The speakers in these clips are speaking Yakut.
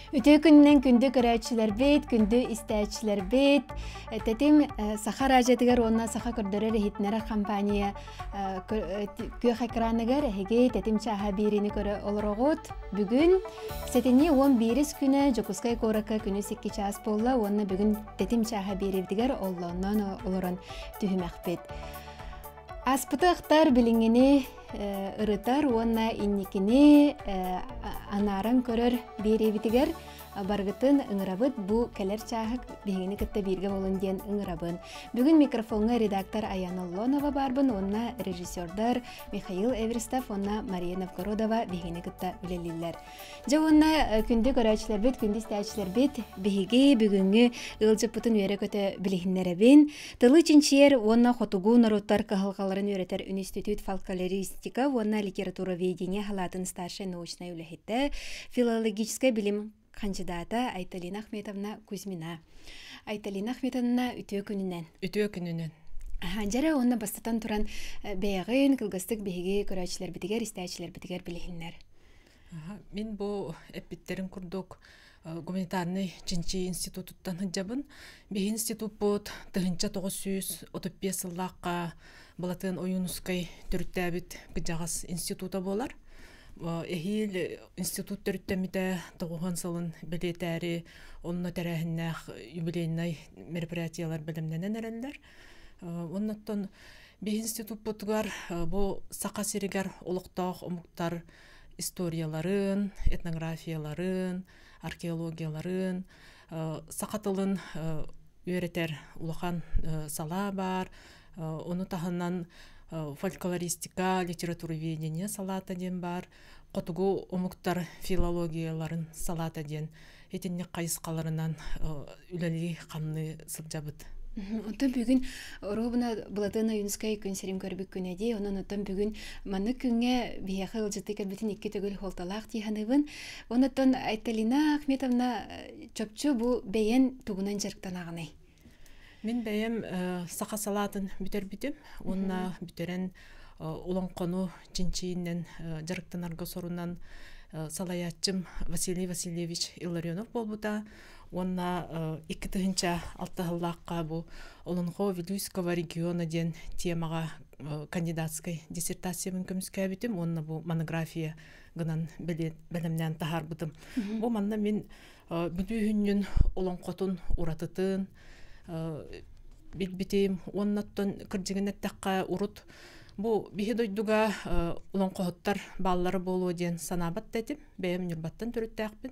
Үтүө күнүнэн күндү көрөөччүлэрбит, күндү истээччилэрбит. Тэтим Саха радиотыгар уонна Саха көрдөрөр иһитиннэрэр компания күөх экраныгар эһиги Тэтим чааһа биэриини көрө олороҕут. Бүгүн сэтинньи 11 күнэ Дьокуускай куоракка күнүс 2 чаас буолла уонна бүгүн Тэтим чааһа биэриибитигэр оллоонноон олорон түһүмэхпит. Аспыты ахтар билиҥҥини ырытар уонна инникини анааран көрөр биэриибитигэр барыгытын ыҥырабыт. Бу кэлэр чааһык биһигини кытта бииргэ буолун диэн ыҥырабын. Бүгүн микрофоҥҥа редактор Аяна Лонова баарбын уонна режиссердар Михаил Эверстов уонна Мария Новгородова биһигини кытта үлэлииллэр. Дьэ уонна күндү көрөөччүлэрбит, күндү истээччилэрбит, биһиги бүгүҥҥү ыалдьыппытын үөрэ-көтө билиһиннэрэбин. Тылы чинчийэр уонна хотугу норуоттар кыһалҕаларын үөрэтэр институт фольклористика уонна литературоведение халаатын старшай научнай үлэһитэ, филологическай билим хандьыдаата Айталина Ахметовна Кузьмина. Айталина Ахметовна, үтүө күнүнэн. Үтүө күнүнэн. Дьэрэ уонна бастатан туран бэйэҕин кылгастык биһиги көрөөччүлэрбитигэр, истээччилэрбитигэр билиһиннэр. Мин бу эппиттерин курдук гуманитарный чинчи институтуттан сылдьабын. Биһи институппут 1935 сыллаахха Былатыан Ойуунускай төрүттээбит кыдьаҕас института буолар. Эһиил институт төрүттэммитэ тоҕуһун сылын бэлиэтээри онно тэрээһиннээх юбилейнай мероприятиялар бэлэмнэнэн эрэллэр. Оннуттан биһи институппутугар бу Саха сиригэр олохтоох омуктар историяларын, этнографияларын, археологияларын, саха тылын үөрэтэр улахан салаа баар. Ону таһынан фольклористика, литературоведение салаата диэн баар, хотугу омуктар филологияларын салаата диэн итинник хайысхаларынан үлэлии-хамныы сылдьабыт. Оттон бүгүн оруобуна Былатыан Ойуунускай күн сирин көрбүт күнэ дии. Онон оттон бүгүн маннык күҥҥэ биһиэхэ ыалдьыттыы кэлбитин икки төгүл хуолталаах дии саныыбын. Онон Айталина Ахметовна чопчу бу бэйэн тугунан дьарыктанаҕыный? Мин бэйэм саха салаатын бүтэрбитим уонна бүтэрэн олоҥхону чинчийинэн дьарыктанарга сорунан салайааччым Василий Васильевич Илларионов буолбута уонна 2006 сыллаахха бу Олоҥхо Вилюйского региона диэн темаҕа кандидатскай диссертациябын көмүскээбитим уонна бу монография гынан бэлэмнээн таһаарбытым. Бу манна мин бүлүүһүнньүн олоҥхотун уратытын билбитим уоннаттан кырдьыгын эттэххэ урут бу биһи дойдуга олоҥхоһуттар бааллара буолуо диэн санаабат да этим бэйэм Ньурбаттан төрүттээхпин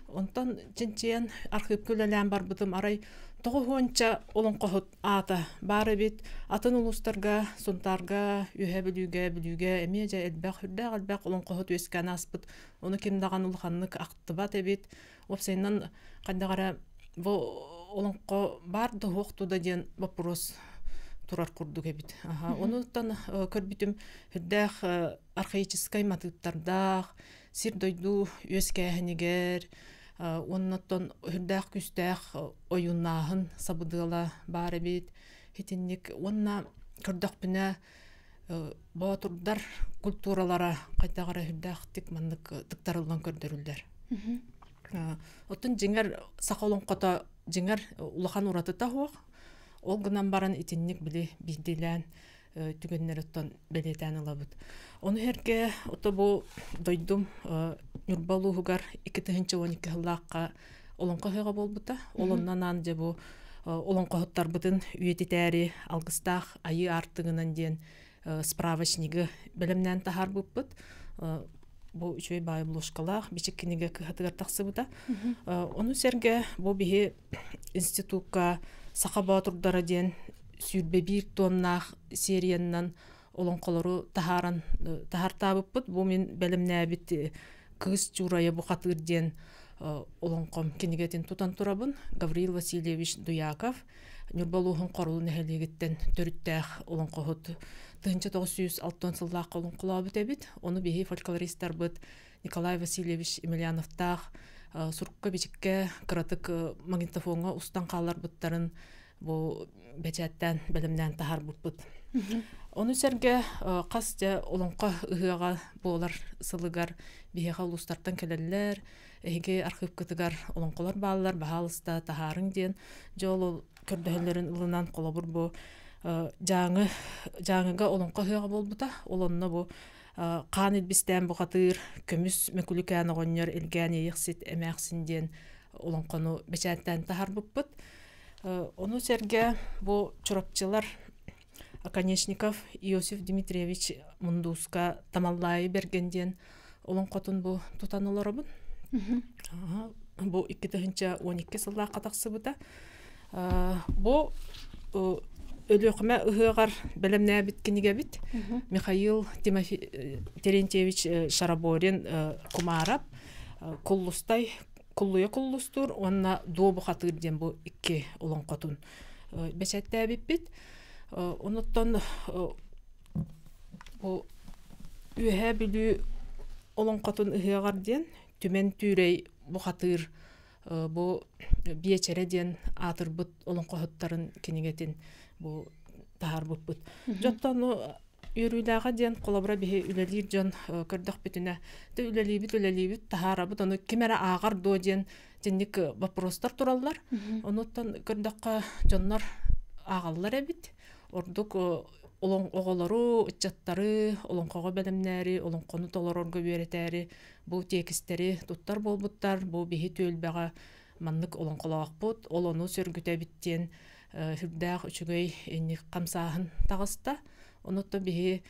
онтон чинчийэн архыыпка үлэлээн барбытым арай тоҕо уонча олоҥхоһут аата баар эбит атын улуустарга Сунтаарга Үөһээ Бүлүүгэ Бүлүүгэ эмиэ дьэ элбэх үрдээх элбэх олоҥхоһут үөскээн ааспыт ону ким даҕаны улаханнык ахтыбат эбит уопсайынан хайдах эрэ бу олоҥхо баар да суох да диэн боппуруос турар курдук эбит. Онуттан көрбүтүм үрдээх архаическай матыыптардаах, сир-дойду үөскээһинигэр уоннаттан үрдээх күүстээх ойууннааһын сабыдыала баар эбит. Итинник уонна көрдөхпүнэ боотурдар культуралара хайдах эрэ үрдээхтик маннык тыктарыллан көрдөрүллэр. Оттон дьиҥэр саха олоҥхото дьиҥэр улахан уратыта суох. Ол гынан баран итинник били биирдиилээн түгэннэриттэн бэлиэтээн ылабыт. Ону сэргэ ото бу дойдум Ньурба улууһугар 2012 сыллаахха олоҥхо ыһыаҕа буолбута. Ол онно анаан дьэ бу олоҥхоһуттарбытын үйэтитээри алгыстаах айыы аартыгынан диэн справочнигы бэлэмнээн таһаарбыппыт. Бу үчүгэй баай обложкалаах бичик кинигэ кыһатыгар тахсыбыта. Ону сэргэ бу биһи институкка Саха боотурдара диэн 21 туоннаах сериянан олоҥхолору таһааран таһаартаабыппыт. Бу мин бэлэмнээбит Кыыс Чуурайа бухатыыр диэн олоҥхом кинигэтин тутан турабын. Гавриил Васильевич Дуяков Ньурба улууһун Хорулу нэһилиэгиттэн төрүттээх олоҥхоһут 1960 сыллаахха олоҥхолообут эбит. Ону биһи фольклористарбыт Николай Васильевич Емельяновтаах сурукка-бичиккэ кыратык магнитофоҥҥа устан хаалларбыттарын бу бэчээттээн бэлэмнээн таһаарбыппыт. Ону сэргэ хас дьэ олоҥхо ыһыаҕа буолар сылыгар биһиэхэ улуустартан кэлэллэр, эһиги архыыпкытыгар олоҥхолор бааллар, баһаалыста таһаарыҥ диэн дьэ ол көрдөһөллөрүн ылынан холобур бу Дьааҥы Дьааҥыга олоҥхо ыһыаҕа буолбута. Ол онно бу хаан илбистээн бухатыыр көмүс мөкүлүкээн оҕонньор Илгээн Иэйэхсит эмээхсин диэн олоҥхону бэчээттээн таһаарбыппыт. Ону сэргэ бу Чурапчылар Оконешников Иосиф Дмитриевич Мундууска Тамаллаайы Бэргэн диэн олоҥхотун бу тутан олоробун. Бу 2012 сыллаахха тахсыбыта. Бу Өлүөхүмэ ыһыаҕар бэлэмнээбит кинигэбит Михаил Терентьевич Шараборин Кумаарап Куллустай Куллуйа Куллустуур уонна Дуобу хатыыр диэн бу икки олоҥхотун бэчээттээбиппит. Онуттан бу Үөһээ Бүлүү олоҥхотун ыһыаҕар диэн Түмэн Түүрэй бухатыыр бу Биэчэрэ диэн аатырбыт олоҥхоһуттарын кинигэтин бу таһаарбыппыт. Дьоттон үөрүүлээҕэ диэн холобура биһи үлэлиир дьон көрдөхпүтүнэ ты үлэлиибит үлэлиибит таһаарабыт ону ким эрэ ааҕар дуо диэн дьинник вопростар тураллар. Онуттан көрдөххө дьоннор ааҕаллар эбит. Ордук оҕолору, ыччаттары олоҥхоҕо бэлэмнээри, олоҥхону толорорго үөрэтээри бу тиэкистэри туттар буолбуттар. Бу биһи түөлбэҕэ маннык олоҥхолоохпут, ол ону сөргүтэбит диэн сүрдээх үчүгэй инник хамсааһын таҕыста. Онуттан биһи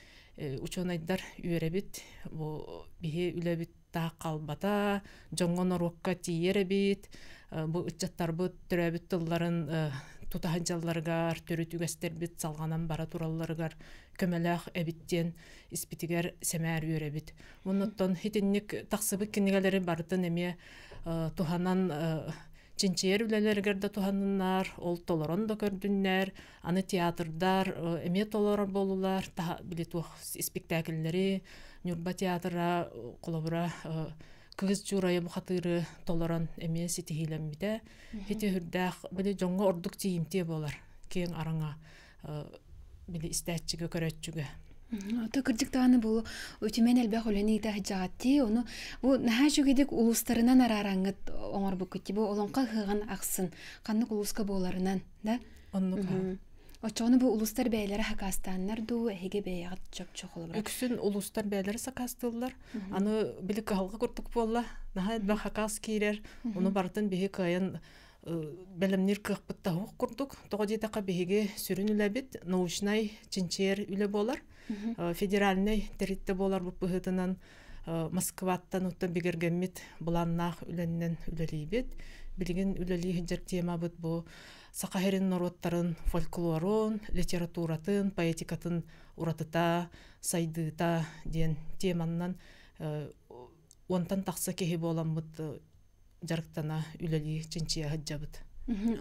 учуонайдар үөрэбит, бу биһи үлэбит таах хаалбата, дьоҥҥо норуокка тиийэр эбит, бу ыччаттарбыт төрөөбүт тылларын тута сылдьалларыгар, төрүт үгэстэрбит салҕанан бара туралларыгар көмөлөөх эбит диэн испитигэр сэмээр үөрэбит. Оннуттан итинник тахсыбыт кинигэлэри барытын эмиэ туһанан чинчийэр үлэлэригэр да туһаныннар, ол толорон да көрдүннэр, аны театрдар эмиэ толорор буолулар, били туох испиктээкиллэри Ньурба театра холобура Кыыс Дьуурайы бухатыыры толорон эмиэ ситиһиилэммитэ. Ити үрдээх били дьоҥҥо ордук тиийимтиэ буолар киэҥ араҥа били истээччигэ көрөөччүгэ. Ото кырдьык даҕаны бу үтүмэн элбэх үлэни ыыта сылдьаҕыт ону бу наһаа үчүгэйдик улуустарынан араараҥҥыт оҥорбуккут бу олоҥхо ыһыаҕын ахсын ханнык улууска буоларынан да оннук Оччоҕуна бу улуустар бэйэлэрэ сакаастааннар дуу, эһиги бэйэҕит чопчу холобура? Үксүн улуустар бэйэлэрэ сакаастыыллар. Аны били кыһалҕа курдук буолла. Наһаа элбэх хакаас киирэр. Ону барытын биһи кыайан бэлэмниир кыахпыт да суох курдук. Тоҕо диэтэххэ биһиги сүрүн үлэбит научнай чинчийэр үлэ буолар. Федеральнай тэрилтэ буоларбыт быһыытынан Москваттан оттон бигэргэммит былааннаах үлэннэн үлэлиибит. Билигин үлэлии сылдьар темабыт бу Саха сирин норуоттарын фольклорун, литературатын, поэтикатын уратыта, сайдыыта диэн теманнан уонтан тахса киһи буоламмыт дьарыктана үлэлии чинчийэ сылдьабыт.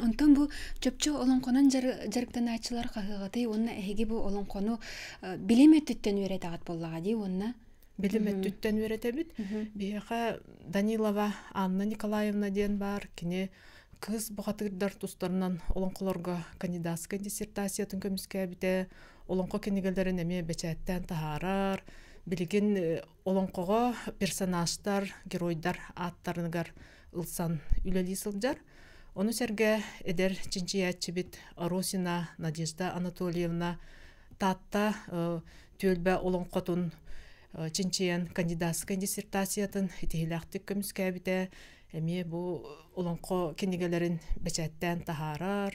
Онтон бу чопчу олоҥхонон дьарыктанааччылар хаһыаҕытый уонна эһиги бу олоҥхону билим өттүттэн үөрэтэҕит буоллаҕа дии уонна Билим өттүттэн үөрэтэбит. Биһиэхэ Данилова Анна Николаевна диэн баар. Кини кыыс бухатыырдар тустарынан олоҥхолорго кандидатскай диссертациятын көмүскээбитэ, олоҥхо кинигэлэрин эмиэ бэчээттээн таһаарар. Билигин олоҥхоҕо персонажтар, геройдар ааттарыгар ылсан үлэлии сылдьар. Ону сэргэ эдэр чинчийээччибит Оросина Надежда Анатольевна Таатта түөлбэ олоҥхотун чинчийэн кандидатскай диссертациятын итиһилээхтик көмүскээбитэ, эмиэ бу олоҥхо кинигэлэрин бэчээттээн таһаарар.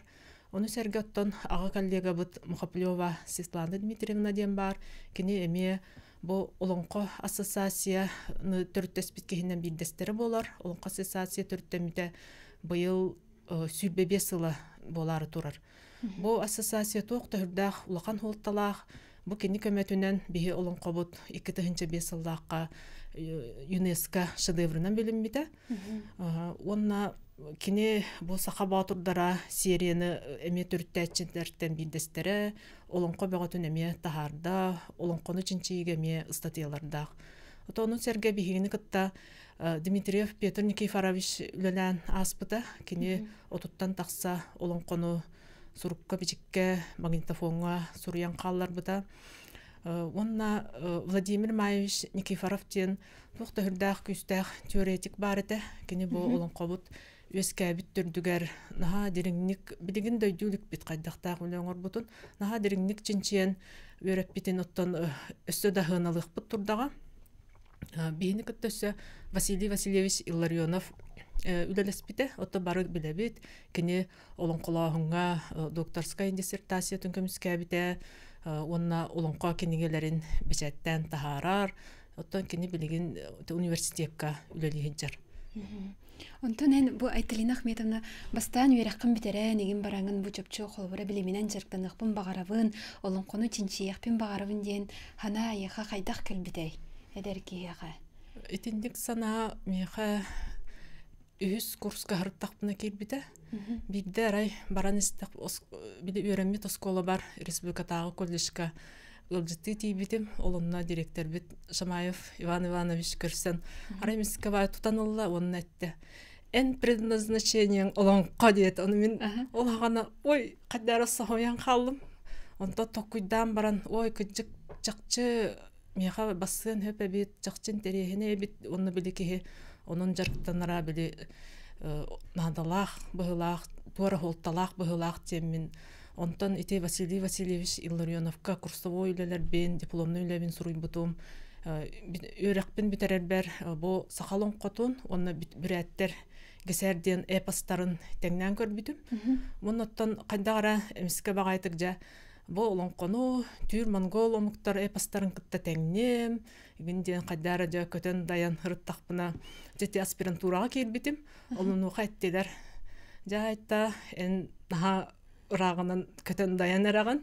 Ону сэргэ оттон аҕа коллегабыт Мухоплева Светлана Дмитриевна диэн баар, кини эмиэ бу Олоҥхо ассоциацияны төрүттэспит киһинэн биирдэстэрэ буолар. Олоҥхо ассоциация төрүттэммитэ быйыл 25 сыла буолаары турар. Бу ассоциация туох да үрдээх улахан суолталаах. Бу кини көмөтүнэн биһи олоҥхобут 2005 сыллаахха ЮНЕСКО шедеврынан билиммитэ. Уонна кини бу саха боотурдара серияны эмиэ төрүттээччилэртэн биирдэстэрэ, олоҥхо бөҕөтүн эмиэ таһаарда, олоҥхону чинчийиигэ эмиэ ыстатыйалардаах. Ону сэргэ биһигини кытта Дмитриев Петр Никифорович үлэлээн ааспыта. Кини отуттан тахса олоҥхону Сурукка-бичиккэ, магнитофоҥҥа суруйан хаалларбыта. Уонна Владимир Маевич Никифоров диэн туох да сүрдээх күүстээх теоретик баар этэ. Кини бу олоҥхобут үөскээбит төрдүгэр наһаа дириҥник билигин да өйдүү иликпит хайдахтаах үлэ оҥорбутун наһаа дириҥник чинчийэн үөрэппитин оттон өссө да сыаналыахпыт турдаҕа. Биһини кытта өссө Василий Васильевич Илларионов үлэлэспитэ. Оттон бары билэбит. Кини олоҥхолооһуҥҥа докторскай диссертациятын көмүскээбитэ уонна олоҥхо кинигэлэрин бэчээттээн таһаарар. Оттон кини билигин университекка үлэлии сылдьар. Онтон эн бу Айталина Ахметовна бастаан үөрэххин бүтэрэн, игин бараҥын бу чопчу холобура билиминэн дьарыктаныахпын баҕарабын, олоҥхону чинчийиэхпин баҕарабын диэн санаа эйиэхэ хайдах кэлбитэй эдэр киһиэхэ? Итинник санаа миэхэ үһүс курска сырыттахпына киирбитэ. Биирдэ арай баран истэх били үөрэммит оскуолабар республикатааҕы колледжка ыалдьыттыы тиийбитим. Ол онно директорбит Шамаев Иван Иванович көрсөн арай мискабай тутан ылла уонна эттэ эн предназначениең олоҥхо диэт. Ону мин ол аҕана ой хайдара соһуйан хааллым. Онто токкуйдаан баран ой кыдьык чахчы миэхэ бассыан хөп эбит, чахчы интэриэһинэй эбит уонна били киһи онон дьарыктанара били наадалаах быһыылаах, туора суолталаах быһыылаах диэммин онтон ити Василий Васильевич Илларионовка курсовой үлэлэрбин, дипломнай үлэбин суруйбутум. Үөрэхпин бүтэрэрбэр бу саха олоҥхотун уонна бүрээттэр Гэсээр диэн эпостарын тэҥнээн көрбүтүм. Оннуттан хайдах эрэ эмискэ баҕайытык дьэ бу олоҥхону түүр-монгол омуктар эпостарын кытта тэҥниэм, игин диэн хайдара дьэ көтөн дайан ырыттахпына дьэ аспирантураҕа киирбитим. Олунуоха эттилэр. Дьэ айта эн наһаа ырааҕынан көтөн дайан эрэҕин.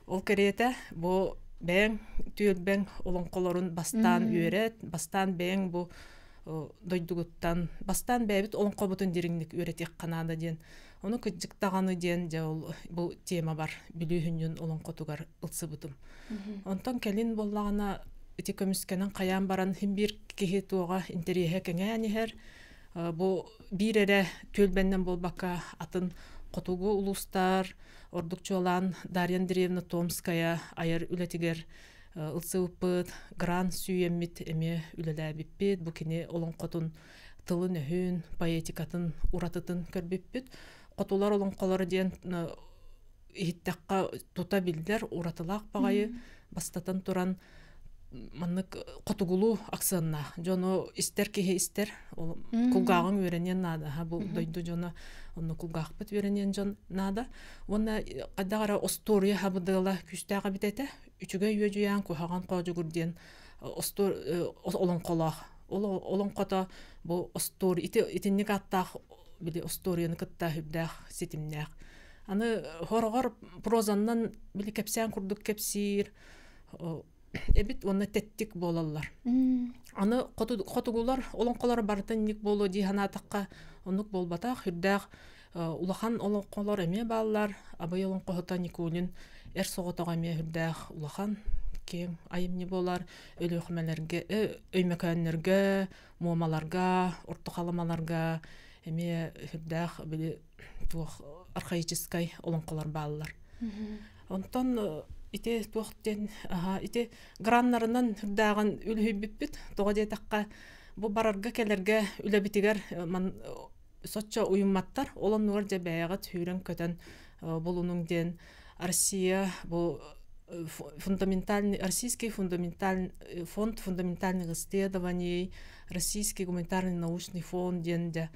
Ол кэриэтэ бу бэйэҥ түөлбэҥ олоҥхолорун бастаан үөрэт, бастаан бэйэҥ бу дойдугуттан бастаан бэйэбит олоҥхобутун дириҥник үөрэтиэххэ наада диэн Ону кырдьык даҕаны диэн дьэ ол бу темабар Бүлүү хүнньүн олоҥхотугар ылсыбытым. Онтон кэлин буоллаҕына ити көмүскэнэн хайаан баран син биир киһи туоҕа интэриэһэ кэҥээн иһэр. Бу биир эрэ түөлбэннэн буолбакка атын хотугу улуустар ордук чуолаан Дарья Андреевна Томская айар үлэтигэр ылсыбыппыт, грант сүүйэммит эмиэ үлэлээбиппит. Бу кини олоҥхотун тылын-өһүн, поэтикатын уратытын көрбүппүт. Хотулар олоҥхолоро диэн иһиттэххэ тута биллэр уратылаах баҕайы бастатан туран маннык хотугулуу аксыаннаах дьону истэр киһи истэр кулгааҕыҥ үөрэниэн наада бу дойду дьоно онно кулгаахпыт үөрэниэн дьон наада уонна хайдах эрэ остуоруйа хабыдыала күүстээх эбит этэ үчүгэй үөдүйээн куһаҕан хоодьугур диэн олоҥхолоох Ол олоҥхото бу остуор ити итинник ааттаах били остуоруйаны кытта сүрдээх ситимнээх. Аны хороҕор прозаннан били кэпсээн курдук кэпсиир эбит уонна тэттик буолаллар. Аны хотугулар олоҥхолоро барыта инник буолуо дии санаатахха оннук буолбатах сүрдээх улахан олоҥхолор эмиэ бааллар. Абый олоҥхоһута Никулин эр соҕотоҕо эмиэ сүрдээх улахан киэҥ айымньы буолар. Өлүөхүмэлэргэ, Өймөкөөннөргө, Муомаларга, Орто Халымаларга эмиэ сүрдээх били туох архаическай олоҥхолор бааллар. Онтон ити туох диэн ити граннарынан сүрдээҕин үлүһүйбүппүт. Тоҕо диэтэххэ, бу барарга-кэлэргэ үлэбитигэр соччо уйумматтар. Ол оннугар дьэ бэйэҕит сүүрэн-көтөн булунуҥ диэн Россия бу фундаментальный российский фундаментальный фонд фундаментальных исследований Российский гуманитарный научный фонд диэн дьэ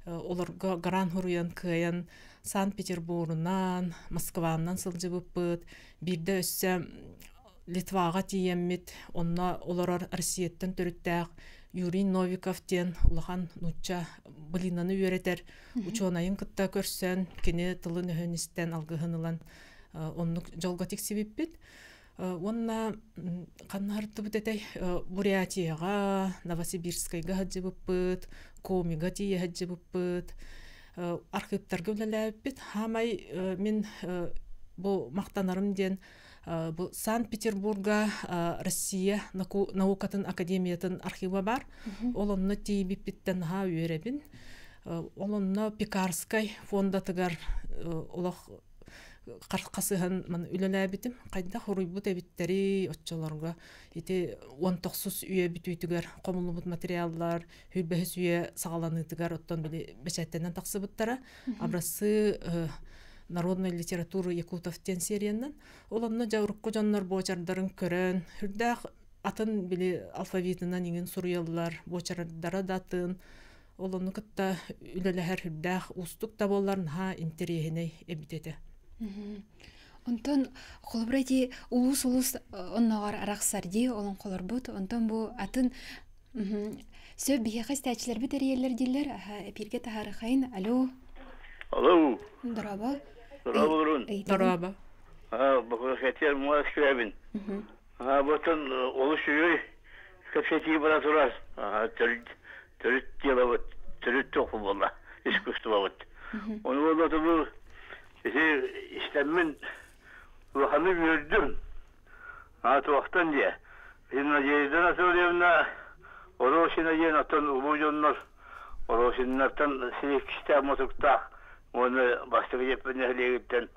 олорго грант хуруйан кыайан Санкт-Петербургунан Москванан сылдьыбыппыт биирдэ өссө Литваҕа тиийэммит, онно олорор Россияттан төрүттээх Юрий Новиков диэн улахан нуучча былинаны үөрэтэр учуонайын кытта көрсөн, кини тылын-өһүн истэн, алгыһын ылан оннук дьолго тиксибиппит. Уонна ханна һыртыбыт этэй? Бурятияҕа, Новосибирскайга сылдьыбыппыт, Комига тиийэ сылдьыбыппыт, архыыптарга үлэлээбиппит. Хаамай мин бу махтанарым диэн Бу Санкт-Петербурга Россия наукатын академиятын архива бар. Ол онно тиийбиппиттэн наһаа үөрэбин. Ол онно Пекарскай фондатыгар олох Хасыһан маны үлэлээбитим. Хайдах уруйбут эбиттэрий оччолорго ити 19 үйэ бүтүүтүгэр хомуллубут материаллар 25 үйэ саҕаланыытыгар оттон били бэчээттэнэн тахсыбыттара. Образцы народной литературы якутов диэн сериянан. Ол онно дьэ урукку дьоннор буочардарын көрөн, үрдээх атын били алфавитынан иҥин суруйаллар, буочардара да атын. Ол ону кытта үлэлэһэр үрдээх уустук да буоллар наһаа интэриэһинэй эбит этэ. Онтон холобура ити улуус-улуус онноҕор арахсар дии олоҥхолорбут. Онтон бу атын сөп биһиэхэ истээччилэрбит эрийэллэр дииллэр. Эпииргэ таһаарыхайын. Алло. Алло. Дорообо. Дорообо олорун. Дорообо. Бакытер Москвабин. Ботон олус үчүгэй кэпсэтии бара турар. Төрүт төрүт дьыалабыт, төрүт туох буолла, искусствобыт. Ону буолла бу ити истэммин улаханнык үөрдүм. Туохтан диэ. Надежда Анатольевна Оросина диэн оттон улуу дьоннор Оросиннартан силикстээх мутуктаах уонна бастакы дьэппин нэһилиэгиттэн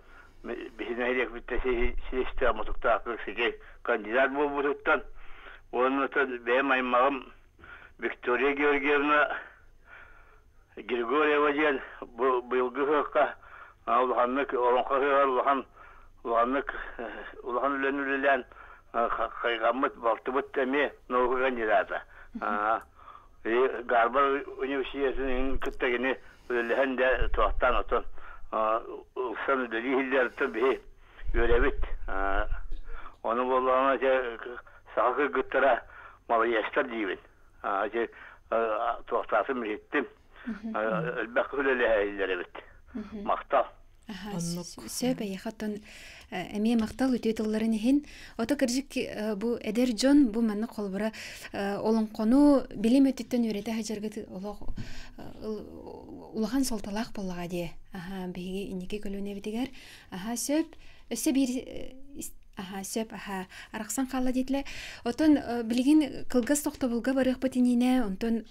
биһи нэһилиэкпиттэн силистээх мутуктаах сити кандидат буолбутуттан уонна бэйэм аймаҕым Виктория Георгиевна Григорьева диэн бу быйылгы ыһыахха улаханнык олоҥхо ыһыаҕар улахан улаханнык улахан үлэни үлэлээн хайҕаммыт балтыбыт эмиэ наука кандидата. Гарвард университетын кытта кини үлэлэһэн да туохтаан отон ылсан үлэлии иһиллэриттэн биһи үөрэбит. Ону буоллаҕына саха кыргыттара маладьыастар диибин. Ити туохтаатым иһиттим. Элбэх үлэлэһэллэр эбит. Махтал. Сөп эйиэхэ оттон эмиэ махтал үтүө тылларын иһин. Ото кырдьык бу эдэр дьон бу маннык холобура олоҥхону билим өттүттэн үөрэтэ сылдьаргыт олох улахан суолталаах буоллаҕа дии. Аха биһиги инники көлүөнэбитигэр аха сөп өссө биир Аха, сөп, аха. Арахсан хаалла диэтилэр. Оттон билигин кылгас тохтобулга барыахпыт иннинэ, онтон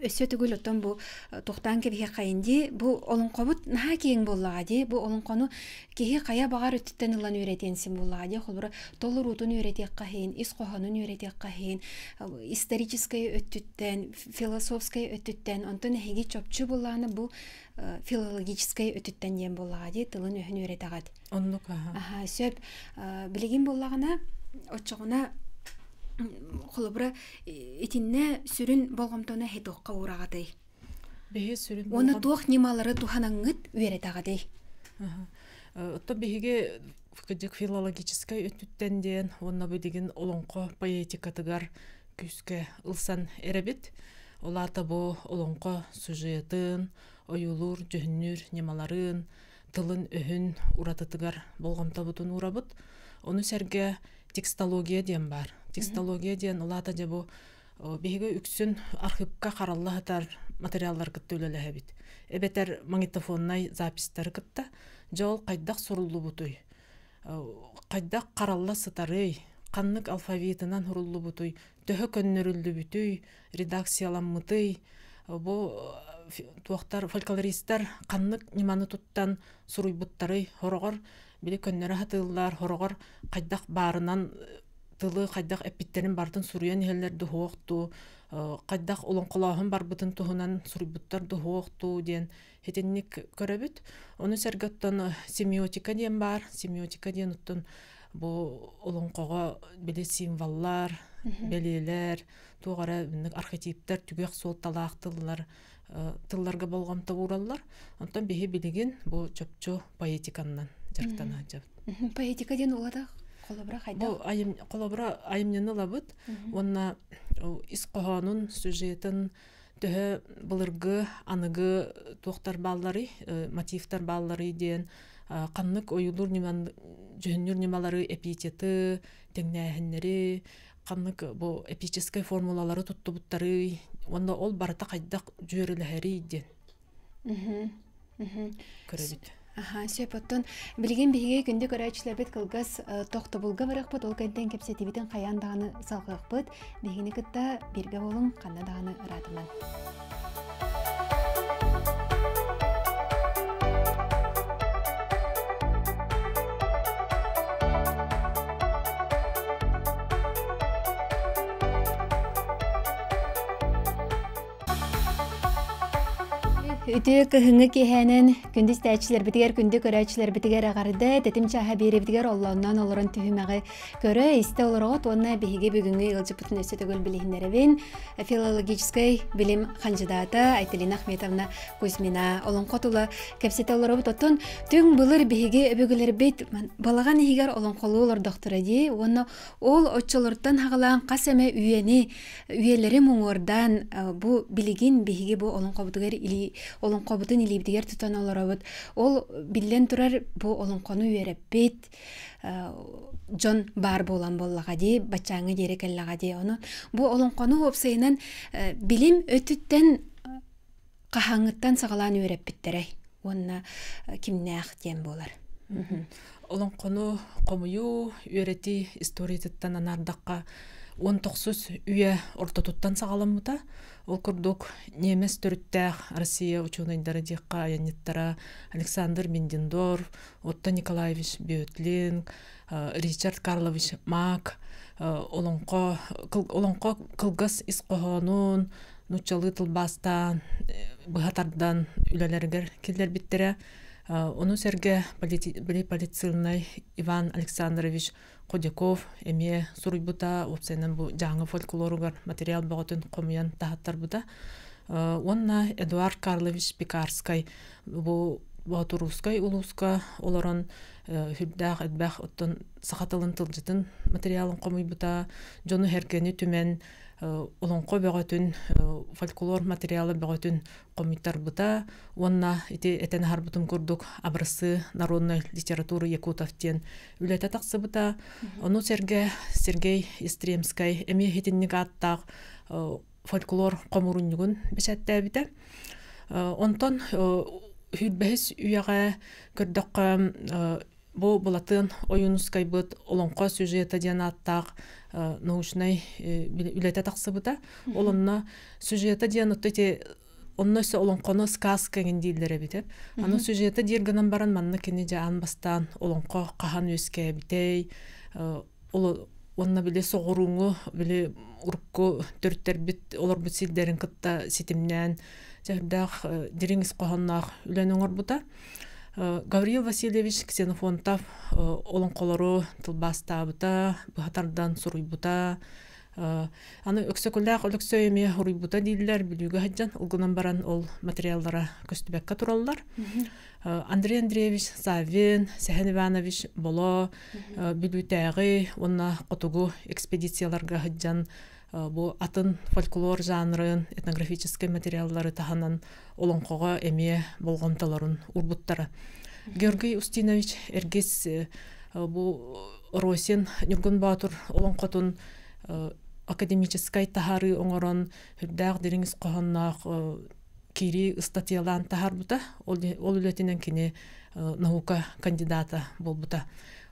өссө төгүл оттон бу тохтоон кэбиһиэххэйин дии. Бу олоҥхобут наһаа киэҥ буоллаҕа дии. Бу олоҥхону киһи хайа баҕар өттүттэн ылан үөрэтиэн син буоллаҕа дии. Холобура, толоруутун үөрэтиэххэ иһин, ис хоһоонун үөрэтиэххэ иһин, историческай өттүттэн, философскай өттүттэн, онтон эһиги чопчу буоллаҕына бу филологическай өттүттэн диэн буоллаҕа дии, тылын-өһүн үөрэтэҕит. Оннук аха. Аха, сөп. Билигин буоллаҕына, оччоҕуна холобура итиннэ сүрүн болҕомтону эһи туохха уураҕытый? Биһи сүрүн Уонна туох ньымалары туһанаҥҥыт үөрэтэҕитий? Оттон биһиги кырдьык филологическай өттүттэн диэн уонна билигин олоҥхо поэтикатыгар күүскэ ылсан эрэбит. Ол аата бу олоҥхо сюжетын, ойуулуур, дьүһүннүүр ньымаларын, тылын-өһүн уратытыгар болҕомтобутун уурабыт. Ону сэргэ текстология диэн баар. Текстология диэн ол аата дьэ бу биһиги үксүн архыыпка харалла сытар материаллары кытта үлэлэһэбит. Эбэтэр магнитофоннай записьтары кытта. Дьэ ол хайдах суруллубутуй? Хайдах харалла сытарый? Ханнык алфавитынан суруллубутуй? Төһө көннөрүллүбүтүй? Редакцияламмытый? Бу туохтар фольклористар ханнык ньыманы туттан суруйбуттарый? Хороҕор били көннөрө сатыыллар, хороҕор хайдах баарынан тылы хайдах эппиттэрин барытын суруйан иһэллэр дуһуох дуу, хайдах олоҥхолооһун барбытын туһунан суруйбуттар дуһуох дуу диэн итинник көрөбүт. Ону сэргэ оттон семиотика диэн баар. Семиотика диэн оттон бу олоҥхоҕо били символлар, бэлиэлэр, туох эрэ архетиптэр, түгэх суолталаах тыллар тылларга болҕомто уураллар. Онтон биһи билигин бу чопчу поэтиканнан дьарыктана сылдьабыт. Поэтика диэн улата холобура хайдах? Бу айым, холобура айымньыны ылабыт уонна ис хоһоонун, сюжетын төһө былыргы, аныгы туохтар баалларый, мотивтар баалларый диэн ханнык ойуулуур ньыман, дьүһүннүүр ньымалары, эпитеты, тэҥнээһиннэри, ханнык бу эпическэй формулалары туттубуттарый уонна ол барыта хайдах дьүөрэлэһэрий диэн көрөбүт. Аха, сөп оттон билигин биһиги күндү көрөөччүлэрбит кылгас тохтобулга барыахпыт, ол кэнтэн кэпсэтиибитин хайаан даҕаны салҕыахпыт. Биһигини кытта бииргэ буолуҥ, ханна даҕаны ыраатыман. Үтүө кыһыҥҥы киэһээнэн күндү истээччилэрбитигэр, күндү көрөөччүлэрбитигэр эҕэрдэ, тэтим чааһа биэрэбитигэр оллоонноон олорон түһүмэҕи көрө, истэ олороҕут уонна биһиги бүгүҥҥү ыалдьыппытын өссө төгүл билиһиннэрэбин. Филологическай билим хандьыдаата Айталина Ахметовна Кузьмина олоҥхо тула кэпсэтэ олоробут. Оттон түҥ былыр биһиги өбүгэлэрбит балаҕан иһигэр олоҥхолуу олордохторо дии уонна ол оччолортон хаҕалаан хас эмэ үйэни үйэлэри муҥуордаан бу билигин биһиги бу олоҥхобутугар илии олоҥхобутун илиибитигэр тутан олоробут. Ол биллэн турар бу олоҥхону үөрэппит дьон баар буолан буоллаҕа дии, баччааҥҥа диэри кэллэҕэ дии. Ону бу олоҥхону уопсайынан билим өттүттэн хаһааҥҥыттан саҕалаан үөрэппиттэрэй уонна кимнээх диэн буолар. Олоҥхону хомуйуу, үөрэтии историятыттан анаардахха, уон тохсус үйэ ортотуттан саҕаламмыта. Ол курдук, ньиэмэс төрүттээх Россия учуонайдара диэххэ айанньыттара Александр Миндендорф, Отто Николаевич Бетлинг, Ричард Карлович Мак олоҥхо, олоҥхо кылгас ис хоһоонун нууччалыы тылбаастаан, быһа тардан үлэлэригэр киллэрбиттэрэ. Ону сэргэ политсыылынай Иван Александрович Ходяков эмиэ суруйбута, уопсайынан бу Дьааҥы фольклоругар материал бөҕөтүн хомуйан таһаттарбыта. Уонна Эдуард Карлович Пекарскай бу Боотурусскай улууска олорон сүрдээх элбэх оттон саха тылын тылдьытын материалын хомуйбута, дьону-сэргэни түмэн олоҥхо бөҕөтүн, фольклор материала бөҕөтүн хомуйтарбыта уонна ити этэн аһарбытым курдук «Образцы народной литературы якутов» диэн үлэтэ тахсыбыта. Ону сэргэ Сергей Истремскай эмиэ итинник ааттаах фольклор хомурунньугун бэчээттээбитэ. Онтон сүүрбэһис үйэҕэ көрдөххө бу Былатыан Ойуунускайбыт «Олоҥхо сюжета» диэн ааттаах научнай үлэтэ тахсыбыта. Ол онно сюжета диэн отто ити онно өссө олоҥхону сказка эҥин дииллэр эбит. Аны сюжета диир гынан баран манна кини дьэ аан бастаан олоҥхо хаһан үөскээбитэй, ол уонна били соҕурууҥу били урукку төрүттэрбит олорбут сирдэрин кытта ситимнээн дьэ дириҥ ис хоһоонноох үлэни оҥорбута. Гавриил Васильевич Ксенофонтов олоҥхолору тылбаастаабыта, быһа тардан суруйбута. Аны Өксөкүлээх Өлөксөй эмиэ суруйбута дииллэр, Бүлүүгэ сылдьан, ол гынан баран ол материаллара көстүбэккэ тураллар. Андрей Андреевич Саввин, Сэһэн Иванович Боло Бүлүүтээҕи уонна хотугу экспедицияларга сылдьан бу атын фольклор жанрын, этнографическай материаллары таһынан олоҥхоҕо эмиэ болҕомтолорун уурбуттара. Георгий Устинович Эргис бу Росин Ньургун Боотур олоҥхотун академическай таһаарыы оҥорон үрдээх дириҥ ис хоһоонноох киирии ыстатыйалаан таһаарбыта. Ол, ол үлэтинэн кини наука кандидата буолбута.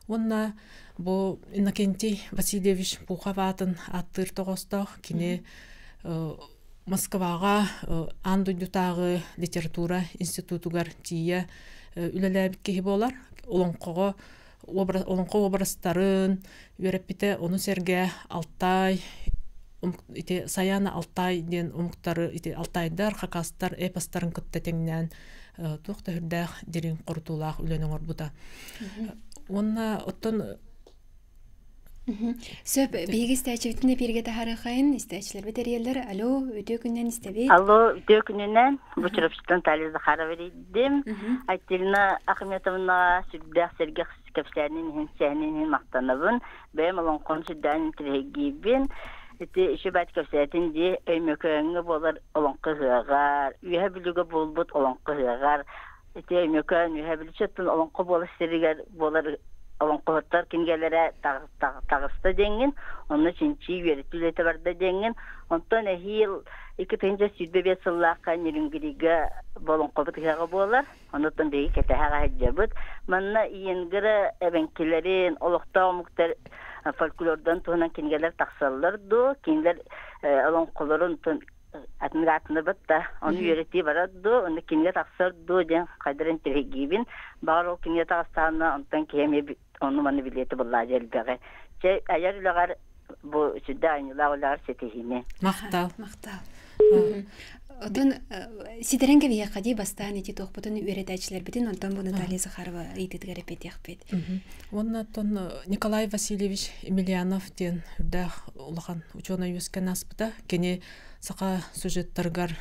Уонна бу Иннокентий Васильевич Пухов аатын ааттыыр тоҕоостоох. Кини Москваҕа аан дойдутааҕы литература институтугар тиийэ үлэлээбит киһи буолар. Олоҥхоҕо олоҥхо образтарын үөрэппитэ, ону сэргэ Алтай ити Саяна Алтай диэн омуктары ити алтайдар, хакастар эпостарын кытта тэҥнээн туох да сүрдээх дириҥ хорутуулаах үлэни оҥорбута. Уонна оттон Сөп, биһиги истээччибитин эпииргэ таһаарыахайын, истээччилэрбит эрийэллэр. Алло, үтүө күнүнэн истэбит. Алло, үтүө күнүнэн. Бу Чурапчыттан Талия Захарова эрийдим. Айтилина Ахметовнаҕа сүрдээх сэргэх кэпсээнин иһин, сэһэнин иһин махтанабын. Бэйэм олоҥхону сүрдээн интэриэһиргиибин. Ити үчүгэй кэпсээтин дии Өймөкөөҥҥө буолар олоҥхо ыһыаҕар, Үөһэ Бүлүүгэ буолбут олоҥхо ыһыаҕар Ити Өймөкөөн Үөһээ Бүлүүчэттэн олоҥхо буолар сиригэр буолар олоҥхоһуттар кинигэлэрэ таҕыста диэҥҥин, онно чинчии үөрэтии үлэтэ барда диэҥҥин, онтон эһиил 2025 сыллаахха Нерюнгрига олоҥхобут ыһыаҕа буолар, онуттан биһиги кэтэһэ сылдьабыт. Манна Иенгра эбэҥкилэрин, олохтоох омуктар фольклордан туһунан кинигэлэр тахсаллар дуо? Кинилэр олоҥхолорун атын аатынабыт да ону үөрэтии барар дуо ону кинигэ тахсар дуо диэн хайдарын интэриэһиргиибин баҕар ол кинигэ таҕыстаҕына онтон киһи эмиэ ону маны билиэтэ буллаадьа элбэҕи чэ айар үлэҕэр бу сүрдээх айымньылаах үлэҕэр ситиһиини махтал махтал. Отон ситэрэн кэбиһиэххэ дии бастаан ити туохпутун үөрэтээччилэрбитин онтон бу Наталья Захарова ыйытыытыгар эппиэтиэхпит. Уонна оттон Николай Васильевич Емельянов диэн үрдээх улахан учуонай үөскэн ааспыта. Кини саха сюжеттарыгар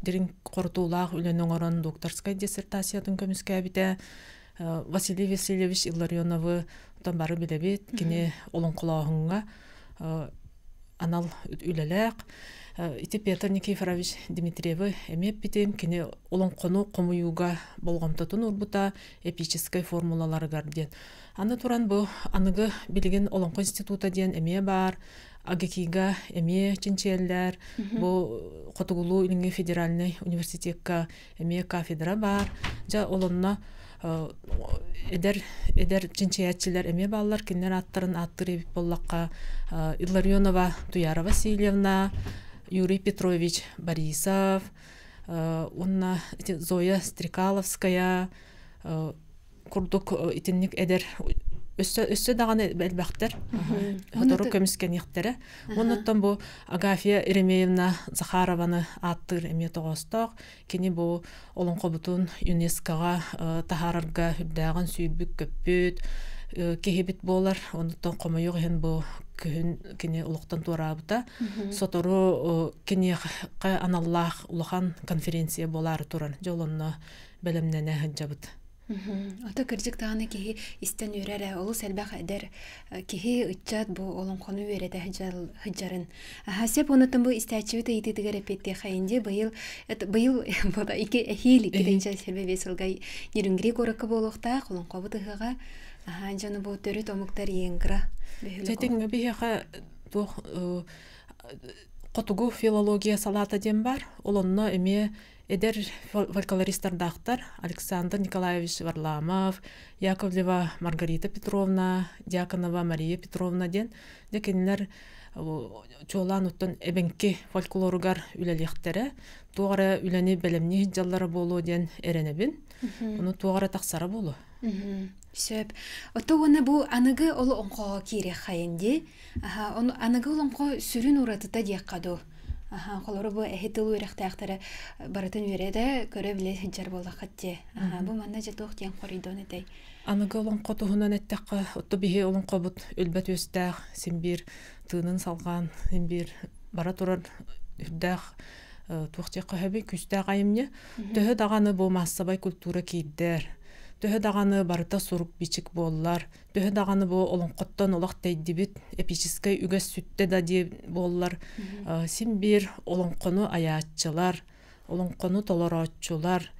дириҥ хорутуулаах үлэни оҥорон докторскай диссертациятын көмүскээбитэ. Василий Васильевич Илларионовы оттон бары билэбит. Кини олоҥхолооһуҥҥа анал үлэлээх. Ити Петр Никифорович Дмитриевы эмиэ эппитим, кини олоҥхону хомуйууга болҕомтотун уурбута эпическэй формулаларыгар диэн. Аны туран бу аныгы билигин Олоҥхо института диэн эмиэ баар, АГКИга эмиэ чинчийэллэр, бу Хотугулуу-Илиҥҥи федеральнай университекка эмиэ кафедра баар. Дьэ, ол онно эдэр эдэр чинчийээччилэр эмиэ бааллар. Кинилэр ааттарын ааттыыр эбит буоллахха Илларионова Туяра Васильевна, Юрий Петрович Борисов, уонна Зоя Стрекаловская курдук итинник эдэр өссө өссө даҕаны элбэхтэр сотору көмүскэниэхтэрэ. Оннуттан бу Агафья Еремеевна Захарованы ааттыыр эмиэ тоҕоостоох. Кини бу олоҥхобутун ЮНЕСКОҕа таһаарарга үрдээҕин сүүрбүт-көппүт киһибит буолар. Оннуттан хомойуох иһин бу күһүн кини олохтон туораабыта. Сотору киниэхэ аналлаах улахан конференция буолаары турар. Дьэ ол онно бэлэмнэнэ сылдьабыт. Ото кырдьык даҕаны киһи истэн үөрэр ээ, олус элбэх эдэр киһи, ыччат бу олоҥхону үөрэтэ сылдьарын. Сөп онуттан бу истээччибит ыйытыытыгар эппиэттиэхэйин дии быйыл быйыл ики эһиил икки сэрбэ биэс сылга Нерюнгри куоракка буолуохтаах олоҥхобут ыһыаҕа аһаан дьону бу төрүт омуктар иенгра бөһүөлэк биһиэхэ туох хотугу филология салаата диэн бар ол онно эмиэ Эдэр фольклористардаахтар Александр Николаевич Варламов, Яковлева Маргарита Петровна, Дьяконова Мария Петровна диэн дьэ кинилэр чуолаан оттон эбэҥки фольклоругар үлэлиэхтэрэ, туох эрэ үлэни бэлэмнии сылдьаллара буолуо диэн эрэнэбин. Ону туох эрэ тахсара буолуо. Сөп. Ото уонна бу аныгы олоҥхоҕо киириэххэйин дии. Аха, аныгы олоҥхо сүрүн уратыта диэххэ дуу. Аха, холору бу эһи тыл үөрэхтээхтэрэ барытын үөрэтэ, көрө-билэ сылдьар буоллаххыт дии. Аха, бу манна дьэ туох диэн хоруйдуон этэй? Аныгы олоҥхо туһунан эттэххэ, отто биһи олоҥхобут өлбөт үөстээх, син биир тыынын салҕаан, син биир бара турар үрдээх туох диэххэ сөбүй, күүстээх айымньы. Төһө даҕаны бу маассабай культура киирдэр, төһө даҕаны барыта сурук-бичик буоллар, төһө даҕаны бу олоҥхоттон олох тэйдибит эпическэй үгэс сүттэ да диэ буоллар син биир олоҥхону айааччылар, олоҥхону толорооччулар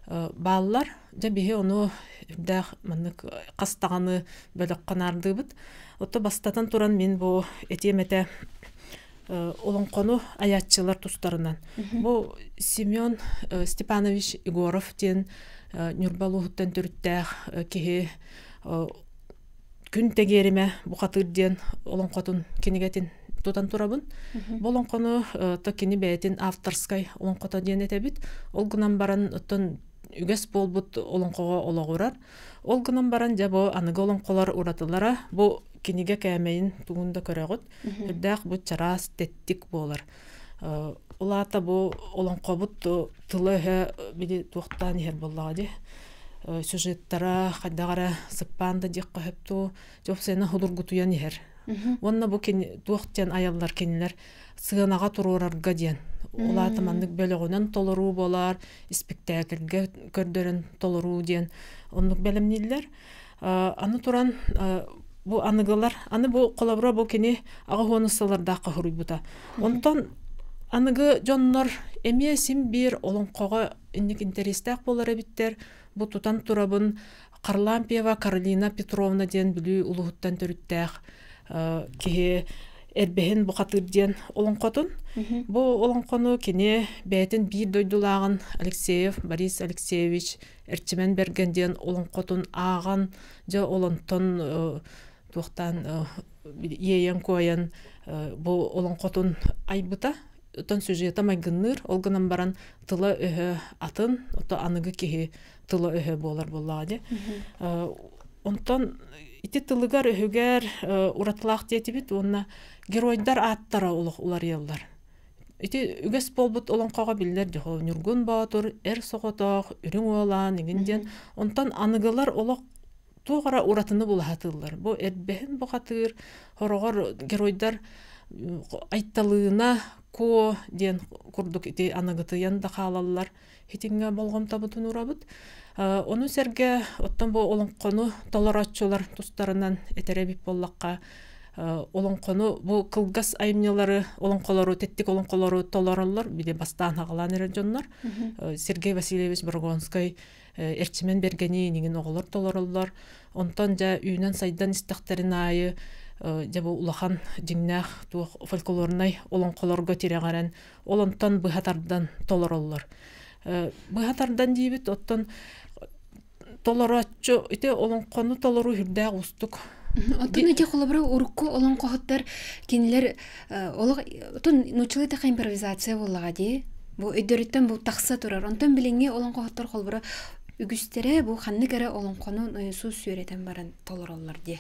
бааллар. Дьэ биһи ону үрдээх маннык хас даҕаны бөлөххө наардыыбыт. Ото бастатан туран мин бу этиэм этэ олоҥхону айааччылар тустарынан. Бу Семен Степанович Егоров диэн Ньурба улууһуттан төрүттээх киһи Күн тэгиэримэ бухатыыр диэн олоҥхотун кинигэтин тутан турабын. Бу олоҥхону то кини бэйэтин авторскай олоҥхото диэн этэбит. Ол гынан баран оттон үгэс буолбут олоҥхоҕо олоҕурар. Ол гынан баран дьэ бу аныгы олоҥхолор уратылара бу кинигэ кээмэйин тугун да көрөҕүт. Үрдээх бу чараас тэттик буолар. Ол аата бу олоҥхобут тыла-өһө били туохтаан иһэр буоллаҕа дии. Сюжеттара хайдах эрэ сыппаан да диэххэ сөп дуу, дьэ судургутуйан иһэр. Уонна бу кини туох диэн айаллар кинилэр сыанаҕа туруорарга диэн. Ол аата маннык бөлөҕүнэн толоруу буолар, испиктээкилгэ көрдөрөн толоруу диэн оннук бэлэмнииллэр. Аны туран бу аныгылар, аны бу холобура бу кини аҕа уонус сыллардаахха суруйбута. Онтон аныгы дьоннор эмиэ син биир олоҥхоҕо инник интэриэстээх буолар эбиттэр. Бу тутан турабын Харлампьева Каролина Петровна диэн Бүлүү улууһуттан төрүттээх киһи Эрбэһин бухатыыр диэн олоҥхотун. Бу олоҥхону кини бэйэтин биир дойдулааҕын Алексеев Борис Алексеевич Эрчимэн Бэргэн диэн олоҥхотун ааҕан, дьэ ол онтон туохтаан иэйэн-куойан бу олоҥхотун айбыта. Оттон сюжета майгынныыр, ол гынан баран тыла-өһө атын, ото аныгы киһи тыла-өһө буолар буоллаҕа дии. Онтон ити тылыгар-өһүгэр уратылаах диэтибит уонна геройдар ааттара олох уларыйаллар. Ити үгэс буолбут олоҥхоҕо биллэр дьоһо Ньургун Боотур, Эр Соҕотох, Үрүҥ Уолаан иҥин диэн. Онтон аныгылар олох туох эрэ уратыны булаһатыыллар. Бу эрбэһин бухатыыр, хороҕор геройдар Айталыына Куо диэн курдук ити аныгытыйан да хаалаллар. Итиҥҥэ болҕомтобутун уурабыт. Ону сэргэ оттон бу олоҥхону толорооччулар тустарынан этэр эбит буоллахха, олоҥхону бу кылгас айымньылары, олоҥхолору, тэттик олоҥхолору толороллор, били бастаан аҕалаан эрэр дьоннор. Сергей Васильевич Борогонскай Эрчимэн Бэргэни иниҥин оҕолор толороллор. Онтон дьэ үүнэн-сайдан истэхтэрин аайы дьэ бу улахан дьиҥнээх туох фольклорнай олоҥхолорго тирэҕирэн ол онтон быһа тардан толороллор. Быһа тардан диибит, оттон толорооччу ити олоҥхону толоруу үрдээх уустук. Оттон ити холобура урукку олоҥхоһуттар кинилэр олох отон нууччалыы таха импровизация буоллаҕа дии. Бу өйдөрүттэн бу тахса турар. Онтон билиҥҥи олоҥхоһуттар холобура үгүстэрэ бу ханнык эрэ олоҥхону нойосуус үөрэтэн баран толороллор дии.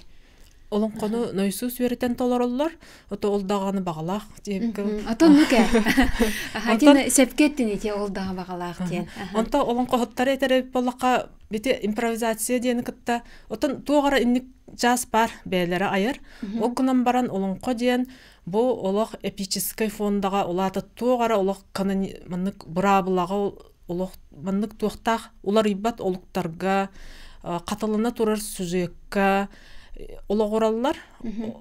Олоҥхону нойосуус үөрэтэн толороллор. Ото ол даҕаны баҕалаах диэбиккэ. Ото оннук ээ. Аха, сөпкө эттин ити ол даҕа баҕалаах диэн. Онто олоҥхоһуттары этэр буоллахха бити импровизация диэни кытта отон туох эрэ инник чаас баар бэйэлэрэ айар. Ол гынан баран олоҥхо диэн бу олох эпическэй фондаҕа улаата туох эрэ олох маннык быраабылаҕа олох маннык туохтаах уларыйбат олуктарга хатылана турар сюжекка олоҕураллар.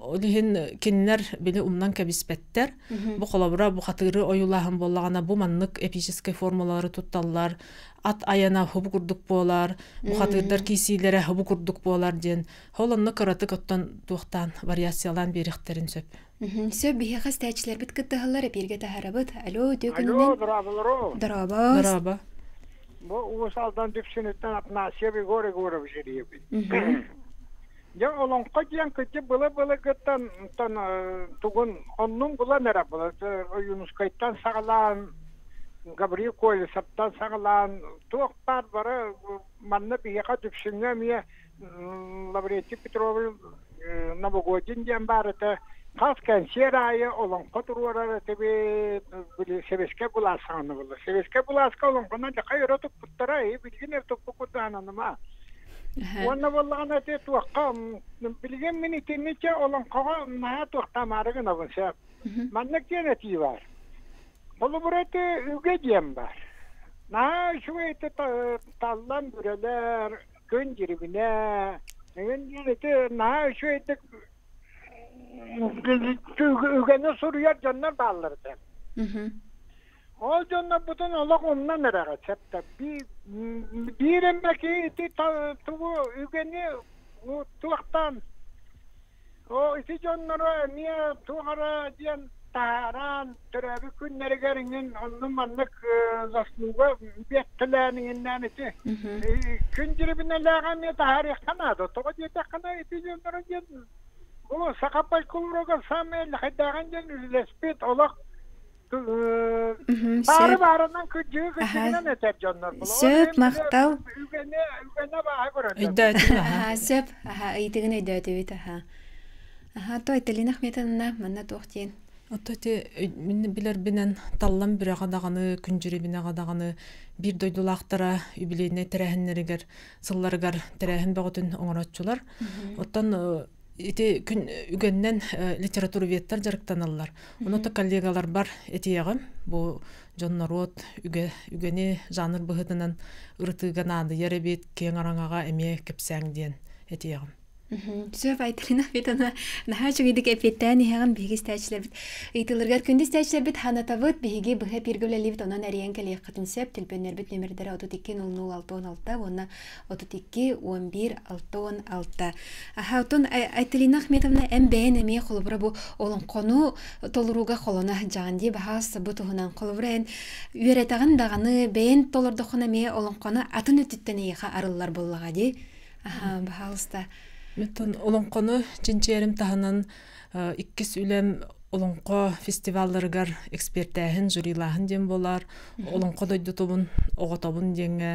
Ол иһин кинилэр били умнан кэбиспэттэр. Бу холобура бухатыыры ойуулааһын буоллаҕына бу маннык эпическэй формулалары тутталлар. Ат айана хубу курдук буолар, бухатыырдар киисиилэрэ хубу курдук буолар диэн. Ол онно кыратык оттон туохтаан вариациялаан биэриэхтэрин сөп. Сөп, биһиэхэ истээччилэрбит кыттыһаллар, эпииргэ таһаарабыт. Алло, үтүө күнүнэн. Алло, дорооболору. Дорообо. Дорообо. Бу Уус Алдан Дүпсүнүттэн Афанасьев Егор Егорович илиэбин. Дьэ, олоҥхо диэн кырдьык былы-былыргыттан тугун оннун булан эрэ Ойуунускайтан саҕалаан Гаврил Колесовтан саҕалаан туох баар бары манна биһиэхэ Дүпсүҥҥэ эмиэ Лаврентий Петрович Новогодин диэн баар этэ. Хас кэнсиэр аайы олоҥхо туруорар этибит, били Сэбиэскэй былаас саҕана буолла. Сэбиэскэй былааска олоҥхону дьахай өрө туппуттара, билигин эр туппуккут даҕананыма. Уонна буоллаҕына ити туохха билигин мин итинничэ олоҥхоҕо наһаа туохтаамаары гынабын сөп. Маннык диэн этии баар. Холобур ити үгэ диэн баар. Наһаа үчүгэй ити таллан бүрэлэр, күн дьирибинэ, эҥин диэн ити наһаа үчүгэйдик үгэни суруйар дьоннор бааллар этэ. Ол дьоннорбутун олох умнан эрэҕит сөптө. Биир эмэ киһи ити тугу үгэни туохтаан Оо, ити дьонноро эмиэ туох эрэ диэн таһааран, төрөөбүт күннэригэр иҥин оннук-маннык заслуга биэттэлээн иҥиннээн ити күн дьирибинэлээҕи эмиэ таһаарыахха наада. Тоҕо диэтэххинэ ити дьонноро диэн бу саха фольклоругар саамай элэхэйдээҕин диэн үлэлэспит олох Баары баарынан кырдьыгы кырдьыгынан этэр дьоннор. Сөп, махтал. Үгэни үгэнэ бааһы көрөллөр. Өйдөөтүм, аха. Сөп, аха, ыйытыгын өйдөөтүбүт, аха. Аха, то Айталина Ахметовна, манна туох диэн? Ото ити мин билэрбинэн Таллан Бүрэҕэ даҕаны, Күндьүрүбүнэҕэ даҕаны биир дойдулаахтара юбилейнай тэрээһиннэригэр сылларыгар тэрээһин бөҕөтүн оҥорооччулар. Оттон ити күн үгэннэн литературоведтар дьарыктаналлар. Ону то коллегаларбар этиэҕим, бу дьон норуот үгэ, үгэни жанр быһыытынан ырытыыга наадыйар эбит, киэҥ араҥаҕа эмиэ кэпсээҥ диэн этиэҕим. Сөп, Айталина Ахметовна, наһаа үчүгэйдик эппиэттээн иһэҕин биһиги истээччилэрбит ыйытыыларыгар күндү истээччилэрбит ханатабыт, биһиги быһа эпииргэ үлэлиибит, онон эрийэн кэлиэххитин сөп, төлөпүөннэрбит нүөмэрдэрэ 32 00 66 уонна 32 11 66. Аха, оттон Айталина Ахметовна эн бэйэн эмиэ холобура бу олоҥхону толорууга холоно сылдьаҕын дии баһаас бу туһунан холобура эн үөрэтэҕин даҕаны бэйэн толордоххуна эмиэ олоҥхону атын өттүттэн эйиэхэ арыллар буоллаҕа дии. Аха, баһаалыста. Оттон олоҥхону чинчийэрим таһынан иккис үлэм олоҥхо фестивалларыгар экспертээһин, жюрилааһын диэн буолар. Олоҥхо дойдутубун, оҕотобун диэҥҥэ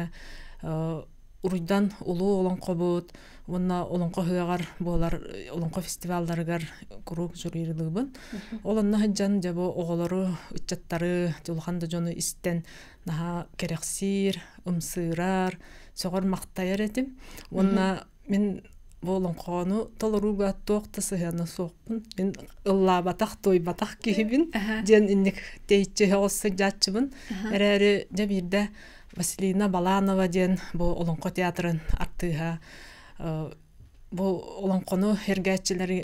Уруйдан улуу олоҥхобут уонна олоҥхо ыһыаҕар буолар олоҥхо фестивалларыгар куруук жюрилыыбын. Ол онно сылдьан дьэ бу оҕолору, ыччаттары, улахан да дьону истэн наһаа кэрэхсиир, ымсыырар, сөҕөр-махтайар этим. Уонна мин бу олоҥхону толорууга туох да сыһыана суохпун. Мин ыллаабатах, туойбатах киһибин диэн инник тэйиччи оҕус сылдьааччыбын. Эрээри дьэ биирдэ Василина Баланова диэн бу Олоҥхо театрын артыыһа бу олоҥхону эргээччилэри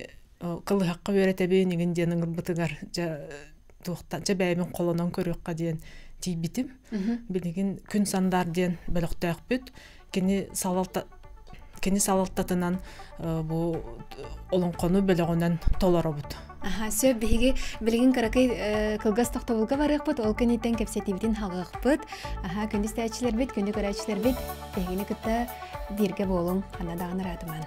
кылыһахха үөрэтэбин игин диэн ыҥырбытыгар дьэ туохтан дьэ бэйэбин холонон көрүөххэ диэн тиийбитим. Билигин Күн Сандаар диэн бөлөхтөөхпүт. Кини салалта кини салалтатынан бу олоҥхону бөлөҕүнэн толоробут. Аха, сөп биһиги билигин кыракый кылгас тохтобулга барыахпыт, ол кэнниттэн кэпсэтиибитин хаҕыахпыт. Аха, күндү истээччилэрбит, күндү көрөөччүлэрбит, биһигини кытта бииргэ буолуҥ, ханна даҕаны ыраатымаан.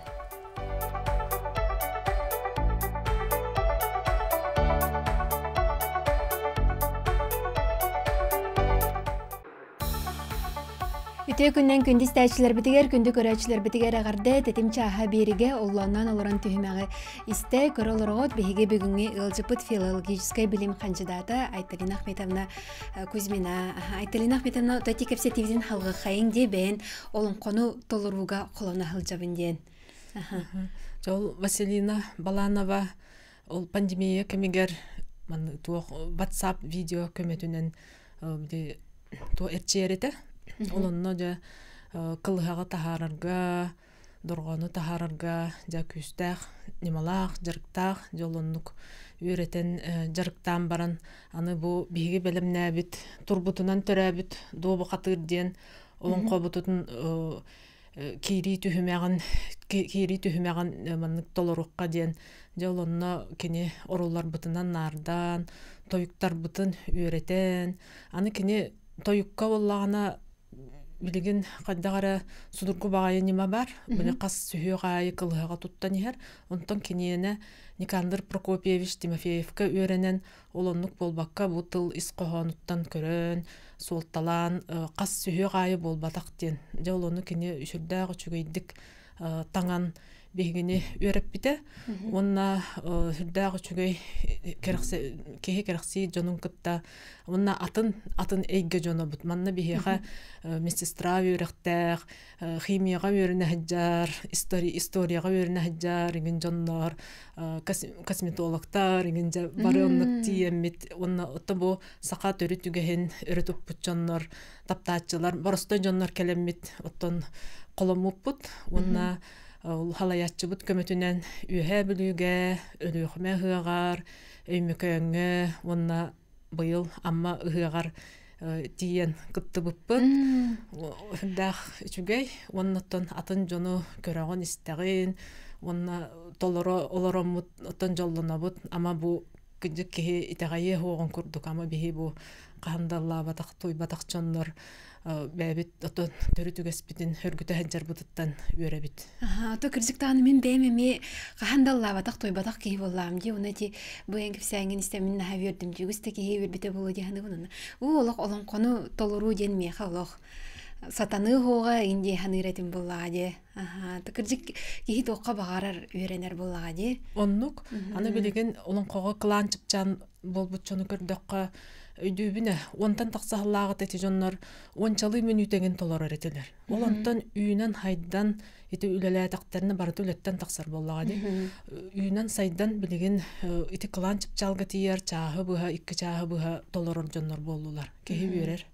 Үтүө күннэн күндү истээччилэрбитигэр, күндү көрөөччүлэрбитигэр эҕэрдэ тэтим чааһа биэригэ оллоонноон олорон түһүмэҕи истэ, көрө олороҕут. Биһиги бүгүҥҥү ыалдьыппыт филологическай билим хандьыдаата Айталина Ахметовна Кузьмина. Айталина Ахметовна тати кэпсэтиибитин халҕаххайыҥ дии бэйэн олоҥхону толорууга холоно сылдьабын диэн. Ол Василина Баланова ол пандемия кэмигэр маннык туох WhatsApp видео көмөтүнэн били туох эрчийэр этэ. Ол онно дьэ кылыһаҕы таһаарарга, дорҕоону таһаарарга дьэ күүстээх ньымалаах, дьарыктаах дьэ ол оннук үөрэтэн дьарыктаан баран аны бу биһиги бэлэмнээбит турбутунан төрөөбүт дуобу хатыыр диэн олоҥхобутун киирии түһүмэҕин киирии түһүмэҕин маннык толоруохха диэн дьэ ол онно кини орулларбытынан наардаан тойуктарбытын үөрэтэн аны кини тойукка буоллаҕына билигин хайдах эрэ судургу баҕайы ньыма бар били хас сүһүөх аайы кылыһаҕа туттан иһэр онтон киниэнэ Никандр Прокопьевич Тимофеевка үөрэнэн Ол оннук буолбакка, бу тыл ис хоһоонуттан көрөн, суолталаан, хас сүһүөх аайы буолбатах диэн. Дьэ, ол ону кини сүрдээх үчүгэйдик таҥан биһигини үөрэппитэ. Уонна сүрдээх үчүгэй киһи кэрэхсии дьонун кытта уонна атын атын эйгэ дьонобут. Манна биһиэхэ медсестра үөрэхтээх, химияҕа үөрэнэ сылдьар, историяҕа үөрэнэ сылдьар иҥин дьоннор, косметологтар иҥин дьэ бары оннук тиийэммит уонна ото бу саха төрүт үгэһин өрө туппут дьоннор, таптааччылар, боростой дьоннор кэлэммит оттон холоммуппут уонна халайааччыбыт көмөтүнэн Үөһээ Бүлүүгэ, Өлүөхүмэ ыһыаҕар, Өймөкөөҥҥө уонна быйыл Амма ыһыаҕар тиийэн кыттыбыппыт. Үрдээх үчүгэй. Уонна оттон атын дьону көрөҕүн, истэҕин. Уонна толоро олороммут, оттон дьоллонобут. Ама бу кырдьык киһи итэҕэйиэ суоҕун курдук. Ама биһи бу хаһан да ыллаабатах, туйбатах дьоннор бэйэбит отон төрүт үгэспитин өргүтэ сылдьарбытыттан үөрэбит. Аха, ото кырдьык даҕаны мин бэйэм эмиэ хаһан да ыллаабатах, туойбатах киһи буоллаҕым дии. Уонна ити бу эн кэпсээҥҥин истэн мин наһаа үөрдүм дии. Үгүс да киһи үөрбүтэ буолуо дии саныыбын уонна. Уу, олох олоҥхону толоруу диэн миэхэ олох сатаныы уһуоҕа иҥин дии саныыр этим буоллаҕа дии. Аха, кырдьык киһи туохха баҕарар үөрэнэр буоллаҕа дии. Оннук. Аны билигин олоҥхоҕо кылаан чыпчаан буолбут дьону көрдөххө, өйдүүбүн ээ, уонтан тахса сыллааҕыта ити дьоннор уончалыы мүнүүтэҥин толорор этилэр. Ол онтон үүнэн-хайдан ити үлэлээтэхтэринэ барыта үлэттэн тахсар буоллаҕа дии. Үүнэн-сайдан билигин ити кылаан чыпчаалга тиийэр чааһы быһа, икки чааһы быһа толорор дьоннор буоллулар. Киһи үөрэр.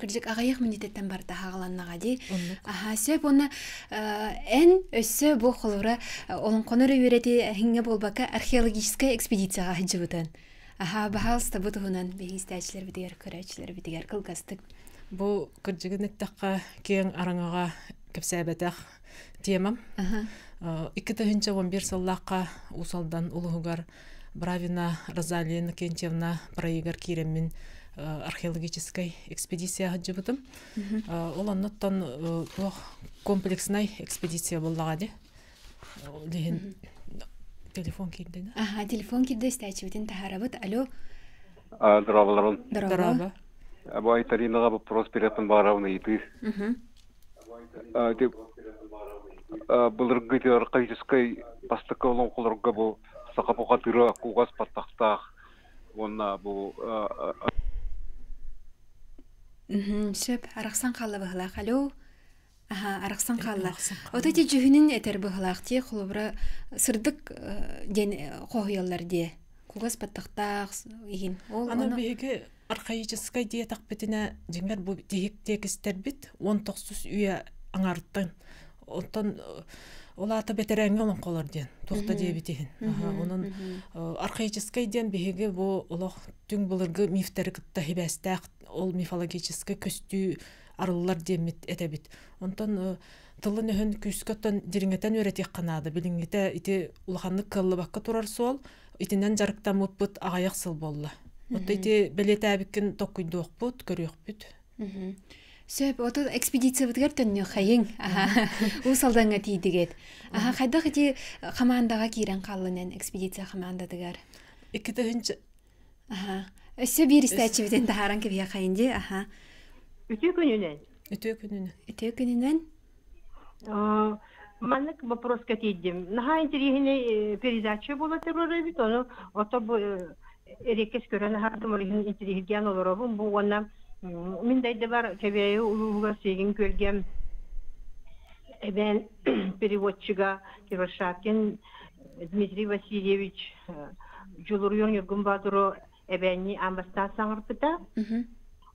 Кырдьык аҕыйах мүнүүтэттэн барыта хааланнаҕа дии. Аха, сөп уонна эн өссө бу холобура олоҥхону эрэ үөрэтии эһиҥҥэ буолбакка археологическай экспедицияҕа сылдьыбытын. Аха, баһаалыста бу туһунан биһиги истээччилэрбитигэр, көрөөччүлэрбитигэр кылгастык. Бу кырдьыгын эттэххэ, киэҥ араҥаҕа кэпсээбэтэх темам. 2011 сыллаахха Уус Алдан улуһугар Бравина Розалия Иннокентьевна проегар киирэммин археологическай экспедиция сылдьыбытым. Ол оннуттан туох комплекснай экспедиция буоллаҕа дии. Диһин телефон киирдэ. Аха, телефон киирдэ истээччибитин таһаарабыт. Алло. Здраволорун. Здорово. Бу Айталинаҕа вопрос береппин баарабын ыйытыы. Ити былыргы архаическай бастакы олоҥхолорго бу саха бухатыыра кугас баттахтаах уонна бу Сөп, арахсан хаалла быһылаах. Алло. Аха, арахсан хаалла. Ото ити дьүһүнүн этэр быһылаах дии, холобура сырдык диэн хоһуйаллар дии. Кугас баттахтаах иһин. Ол Аны биһиги архаическай диэтэхпитинэ, дьиҥэр бу тиһик тиэкистэрбит 19 үйэ аҥарыттан оттон ол аата бэтэрээҥҥэ олоҥхолор диэн туох да диэбит иһин. Онон архаическай диэн биһиги бу олох түҥ былыргы мифтэри кытта сибээстээх ол мифологическай көстүү арыллар диэммит этэбит. Онтон тылын-өһүн күүскэ оттон дириҥэтэн үөрэтиэххэ наада. Билиҥҥитэ ити улаханнык кыаллыбакка турар суол. Итинэн дьарыктаммыппыт аҕыйах сыл буолла. Отто ити бэлиэтээбиккин токкуйдуохпут, көрүөхпүт. Сөп, ото экспедициябытыгар төннүөххэйиҥ. Уус Алдаҥҥа тиийдигит. Аха, хайдах ити хамаандаҕа киирэн хааллын эн экспедиция хамаандатыгар? 2000 Аха. Өссө биир истээччибитин таһааран кэбиһиэххэйин дии. Аха. Үтүө күнүнэн. Үтүө күнүнэн. Үтүө күнүнэн. Маннык вопроска тиийдим. Наһаа интэриэһинэй передача буола турар эбит. Ону ото бу эриэккэс көрөн аһардым, ол иһин интэриэһиргээн олоробун. Бу уонна мин дайдыбар Кэбээйи улууһугар Сиэгин күөлгэ эбээн переводчига Кривошапкин Дмитрий Васильевич Дьулуруйар Ньургун Боотуру эбээннии аан бастаан саҥарбыта.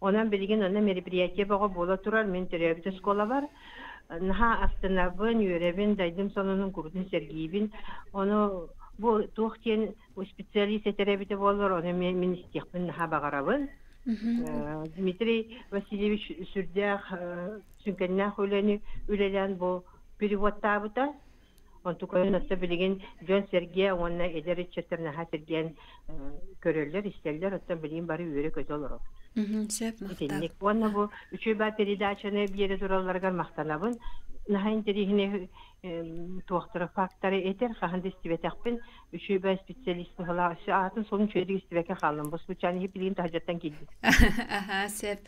Онон билигин онно мероприятие бөҕө буола турар. Мин төрөөбүт оскуолабар наһаа астынабын, үөрэбин, дайдым сонунун курутун сэргиибин. Ону бу туох диэн специалист этэр эбитэ буоллар, ону мин истиэхпин наһаа баҕарабын. Дмитрий Васильевич сүрдээх сүҥкэннээх үлэни үлэлээн бу переводтаабыта. Онтукайын өссө билигин дьон-сэргэ уонна эдэр ыччаттар наһаа сэргээн көрөллөр, истэллэр, оттон билигин бары үөрэ-көтө олоробут. Сөп, махтал. Итинник. Уонна бу үчүгэй баар передачаны биэрэ туралларыгар махтанабын. Наһаа интэриэһинэй туохтара фактары этэр, хаһан да истибэтэхпин. Үчүгэй специалист быһалаах өссө аатын суолун үчүгэйдик истибэккэ хааллым. Бу случайно иһип билигин таһырдьаттан киирдим. Аха, сөп.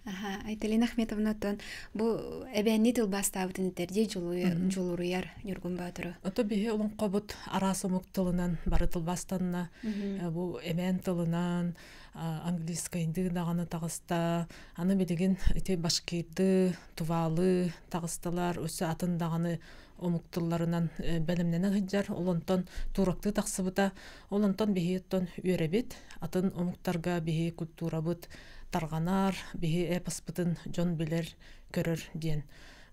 Аха, Айталина Ахметовна оттон бу эбээннии тылбаастаабытын этэр дии Дьулуруйар Ньургун Боотуру. Ото биһи олоҥхобут араас омук тылынан бары тылбаастанна. Бу эбээн тылынан, английскайдыы даҕаны таҕыста. Аны билигин ити башкирдыы, тувалы таҕыстылар, өссө атын даҕаны омук тылларынан бэлэмнэнэ сылдьар. Ол онтон туурактыы тахсыбыта. Ол онтон биһи оттон үөрэбит. Атын омуктарга биһи культурабыт тарҕанар, биһи эпоспытын дьон билэр, көрөр диэн.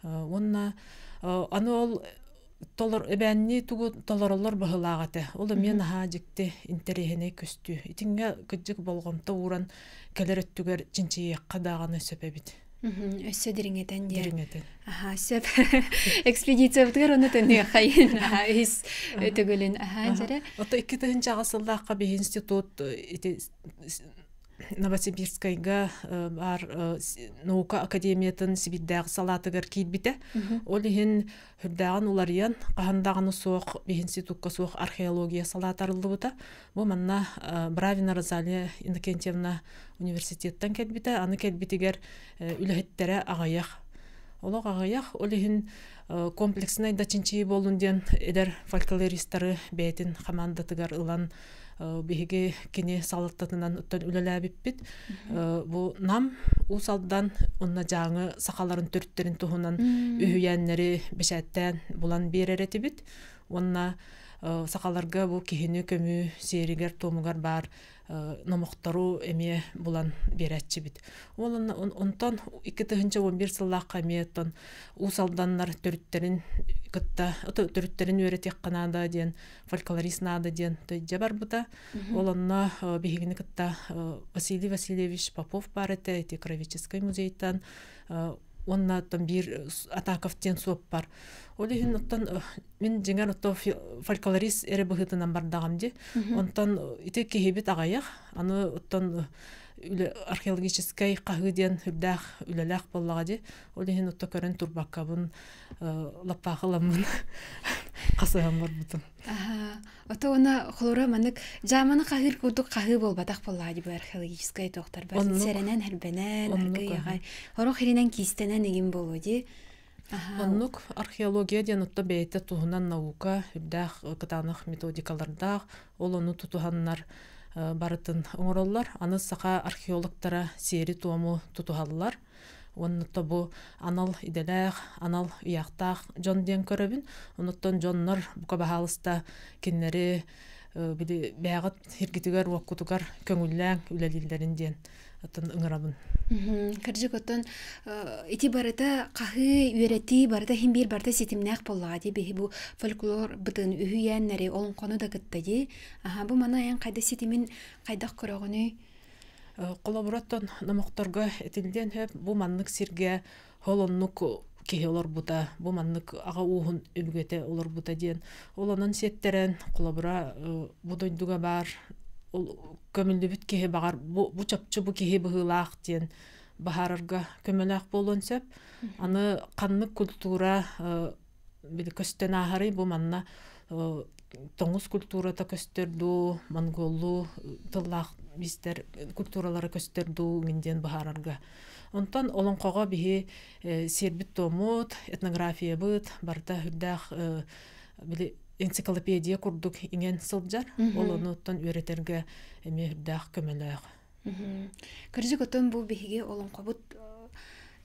Уонна аны ол толор эбээннии тугу толороллор быһылаах этэ. Ол эмиэ наһаа дьикти интэриэһинэй көстүү. Итингэ кырдьык болҕомто ууран кэлэр өттүгэр чинчийиэххэ даҕаны сөп эбит. Өссө дириҥэтэн диэн. Дириҥэтэн. Аха, сөп. Экспедициябытыгар ону төннүөххэйин. Аха, үһүс төгүлүн. Аха, дьэрэ. Ото 2008 сыллаахха биһи институт ити Новосибирскайга баар наука академиятын Сибирдээҕи салаатыгар киирбитэ. Ол иһин үрдээҕин уларыйан, хаһан даҕаны суох биһи институкка суох археология салаата арыллыбыта. Бу манна Бравина Розалия Иннокентьевна университеттан кэлбитэ. Аны кэлбитигэр үлэһиттэрэ аҕыйах. Олох аҕыйах, ол иһин комплекснай да чинчийии буоллун диэн эдэр фольклористары бэйэтин хамаандатыгар ылан биһиги кини салалтатынан оттон үлэлээбиппит. Бу Нам, Уус Алдан уонна Дьааҥы сахаларын төрүттэрин туһунан үһүйээннэри бэчээттээн булан биэрэр этибит. Уонна сахаларга бу киһини көмүү сиэригэр-туомугар баар номохтору эмиэ булан биэрээччибит. Ол онтон 2011 сыллаахха эмиэ оттон Уус Алданнар төрүттэрин кытта төрүттэрин үөрэтиэххэ наада диэн фольклорист наада диэн дьэ барбыта. Ол онно биһигини кытта Василий Васильевич Попов баар этэ ити Кровическай музейтан уонна оттон биир Атаков диэн суоппар. Ол иһин оттон мин дьиҥэр ото фольклорист эрэ быһыытынан бардаҕым дии. Онтон ити киһибит аҕыйах. Аны оттон археологическай хаһыы диэн үрдээх үлэлээх буоллаҕа дии. Ол иһин отто көрөн турбаккабын лаппаахыламмын хасыһан барбытым. Ото уна холоро маннык жааманы хаһыыр курдук хаһыы буолбатах буоллаҕа дии бу археологическай туохтар бар. Сэрэнэн, хэрбэнэн, аргый аҕай. Хорох хиринэн киистэнэн игин буолуо дии. Оннук археология диэн отто бэйэтэ туһунан наука, үрдээх кытаанах методикалардаах, ол ону тутуһаннар барытын оҥороллор. Аны саха археологтара сиэри-туому тутуһаллар. Уонна бу анал идэлээх, анал ыйаахтаах дьон диэн көрөбүн. Онуттан дьоннор бука баһаалыста кинилэри били бэйэҕит сиргитигэр, уоккутугар көҥүллээҥ үлэлииллэрин диэн оттон ыҥырабын. Кырдьык оттон ити барыта хаһыы, үөрэтии барыта иһин биир барыта ситимнээх буоллаҕа дии биһи бу фольклор бытын үһүйээннэри олоҥхону да кытта дии. Аха бу маны айан хайда ситимин хайдах көрөҕүнүй? Холобура оттон номохторго этиллиэн сөп бу маннык сиргэ ол оннук киһи олорбута, бу маннык аҕа ууһун өбүгэтэ олорбута диэн. Ол онон сиэттэрэн, холобура, бу дойдуга баар ол көмүллүбүт киһи баҕар бу, бу чопчу бу киһи быһыылаах диэн баһаарарга көмөлөөх буолуон сөп. Аны ханнык культура били көстөн ааһарый бу манна тоҥус культурата көстөр дуу, монголлуу тыллаах биистэр культуралара көстөр дуу мин диэн быһаарарга. Онтон олоҥхоҕо биһи сиэрбит-туоммут, этнографиябыт барыта үрдээх били энциклопедия курдук иҥэн сылдьар. Ол онуттан үөрэтэргэ эмиэ үрдээх көмөлөөх. Кырдьык отон бу биһиги олоҥхобут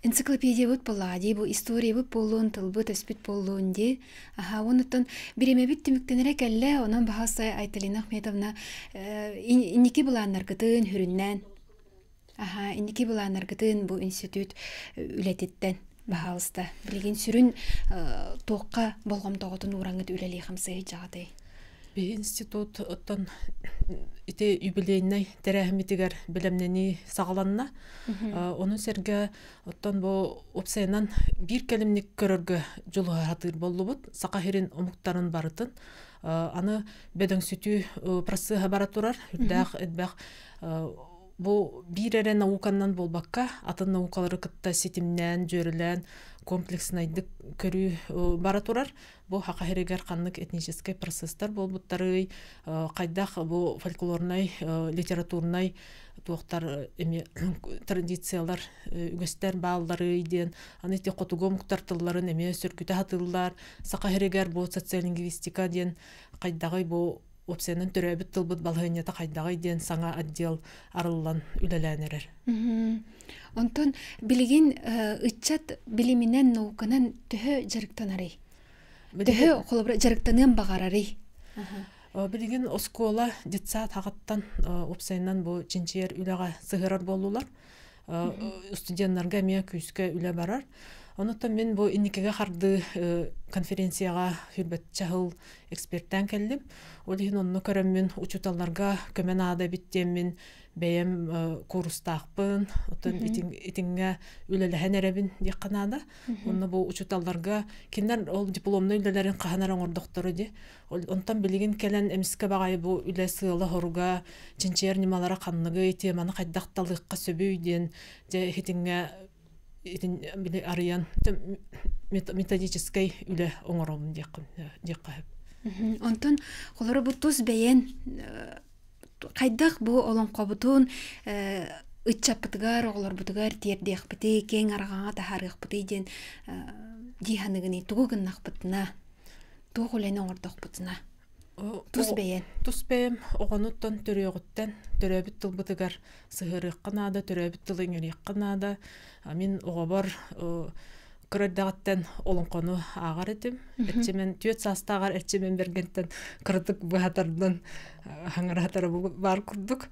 энциклопедиябыт буоллаҕа дии, бу историябыт буоллун, тылбыт өспүт буоллун дии. Аха, онуттан бириэмэбит түмүктэнэрэ кэллэ, онон баһаалыста Айталина Ахметовна инники былааннаргытын сүрүннээн Аха, инники былааннаргытын бу институт үлэтиттэн баһаалыста. Билигин сүрүн туохха болҕомтоҕутун уураҥҥыт үлэлии хамсыы сылдьаҕытый? Биһи институт оттон ити юбилейнай тэрээһиммитигэр бэлэмнэнии саҕаланна. Ону сэргэ оттон бу уопсайынан биир кэлимник көрөргө дьулуһа сатыыр буоллубут. Саха сирин омуктарын барытын. Аны бөдөҥсүтүү процеһа бара турар. Үрдээх элбэх бу биир эрэ науканан буолбакка, атын наукалары кытта ситимнээн, дьүөрэлээн комплекснайдык көрүү бара турар. Бу Саха сиригэр ханнык этническэй процесстар буолбуттарый, хайдах бу фольклорнай, литературнай туохтар эми традициялар, үгэстэр баалларый диэн, аны ити хотугу омуктар тылларын эмиэ сөргүтэ сатыыллар. Саха сиригэр бу социолингвистика диэн хайдаҕый бу уопсайынан төрөөбүт тылбыт балаһыанньата хайдаҕый диэн саҥа отдел арыллан үлэлээн эрэр. Онтон билигин ыччат билиминэн, науканан төһө дьарыктанарый? Төһө холобура дьарыктаныан баҕарарый? Билигин оскуола детсад хаҕыттан уопсайынан бу чинчийэр үлэҕэ сыһыарар буоллулар. Студеннарга эмиэ күүскэ үлэ барар. Онуттан мин бу инникигэ хардыы конференцияҕа хүрбэтчэ сыл экспертээн кэллим. Ол иһин онно көрөммүн учууталларга көмө наада эбит диэммин бэйэм куурустаахпын, оттон итиҥҥэ үлэлэһэн эрэбин диэххэ наада. Онно бу учууталларга кинилэр ол дипломнай үлэлэрин хаһан эрэ оҥордохторо дии. Онтон билигин кэлэн эмискэ баҕайы бу үлэ сыала-соруга, чинчийэр ньымалара ханныгый, теманы хайдах талыахха сөбүй диэн дьэ итиҥҥэ итин били арыйан методическай үлэ оҥоробун диэххэ диэххэ сөп. Онтон холоро бу тус бэйэн хайдах бу олоҥхобутун ыччаппытыгар, оҕолорбутугар тиэрдиэхпитий, киэҥ араҕаҥа таһаарыахпытый диэн дии саныгыный, тугу гыннахпытына, туох үлэни оҥордохпутуна? Тус бэйэн. Тус бэйэм оҕонуттан төрүөҕүттэн төрөөбүт тылбытыгар сыһыарыахха наада, төрөөбүт тылы иҥэриэххэ наада. Мин оҕобор кыра эрдэҕиттэн олоҥхону ааҕар этим. Эрчимэн түөрт саастааҕар Эрчимэн Бэргэнтэн кыратык быһатардан хаҥараатара баар курдук.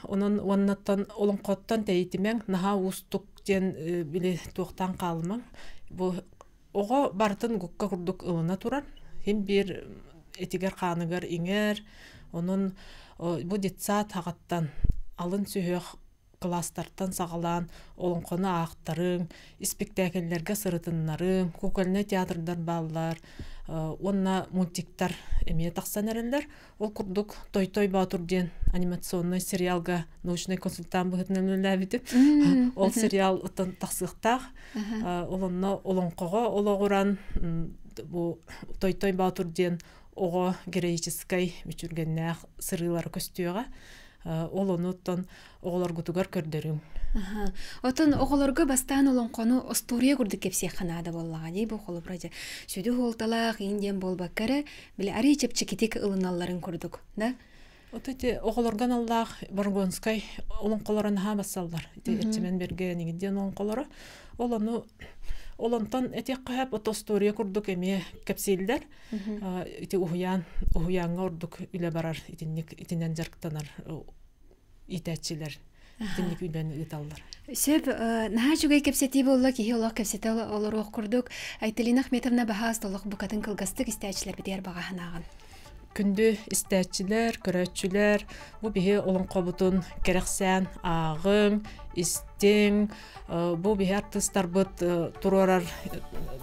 Онон уоннаттан олоҥхоттон тэйитимэҥ, наһаа уустук диэн били туохтаан хаалымаҥ. Бу оҕо барытын гукка курдук ылына турар. Син биир этигэр-хааныгар иҥэр. Онон бу детсад хаҕаттан алын сүһүөх кылаастартан саҕалаан олоҥхону аахтарыҥ, испиктээкиллэргэ сырытыннарыҥ, кукольнай театрдар бааллар уонна мультиктар эмиэ тахсан эрэллэр. Ол курдук Той-Той Боотур диэн анимационнай сериалга научнай консультант быһыытынан үлэлээбитим. Ол сериал оттон тахсыахтаах. Ол онно олоҥхоҕо олоҕуран бу Той-Той Боотур диэн оҕо героическай мүчүргэннээх сырыылара көстүөҕэ. Ол онуттан оҕолоргутугар көрдөрүҥ. Отон оҕолорго бастаан олоҥхону остуоруйа курдук кэпсиэххэ наада буоллаҕа дии бу холобура дьэ сүдү суолталаах иин диэн буолбакка эрэ били арыый чэпчэкитик ылыналларын курдук да Вот эти оҕолорго аналлаах Боргонскай олоҥхолоро наһаа бассаллар. Ити Эрчимэн Бэргэн иҥин диэн олоҥхолоро. Ол ону ол онтон этиэххэ сөп ото остуоруйа курдук эмиэ кэпсииллэр. Ити уһуйаан уһуйааҥҥа ордук үлэ барар итинник итинэн дьарыктанар иитээччилэр итинник үлэни ыыталлар. Сөп, наһаа үчүгэй кэпсэтии буолла, киһи олох кэпсэтэ олоруох курдук. Айталина Ахметовна баһаас толох букатын кылгастык истээччилэрбитигэр баҕаһынааҕын. Күндү истээччилэр, көрөөччүлэр, бу биһи олоҥхобутун кэрэхсээн ааҕыҥ, истиҥ, бу биһи артыыстарбыт туруорар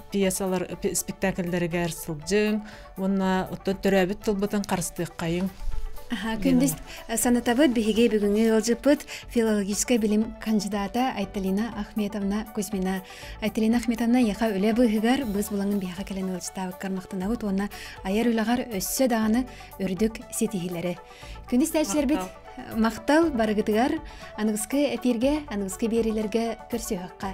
пьесалар, спектакльлэригэр сылдьыҥ уонна оттон төрөөбүт тылбытын харыстыаххайыҥ. Күндүс санатабыт биһиги бүгүҥҥү ыалдьыппыт филологическай билим кандидата Айталина Ахметовна Кузьмина. Айталина Ахметовна яха үлэ быыһыгар быыс булаҥын биһиэхэ кэлэн ыалдьытаабыккар махтанабыт уонна айар үлэҕэр өссө даҕаны үрдүк ситиһиилэри. Күндүс истээччилэрбит махтал барыгытыгар аныгыскы эпииргэ, аныгыскы биэриилэргэ көрсүһүөххэ.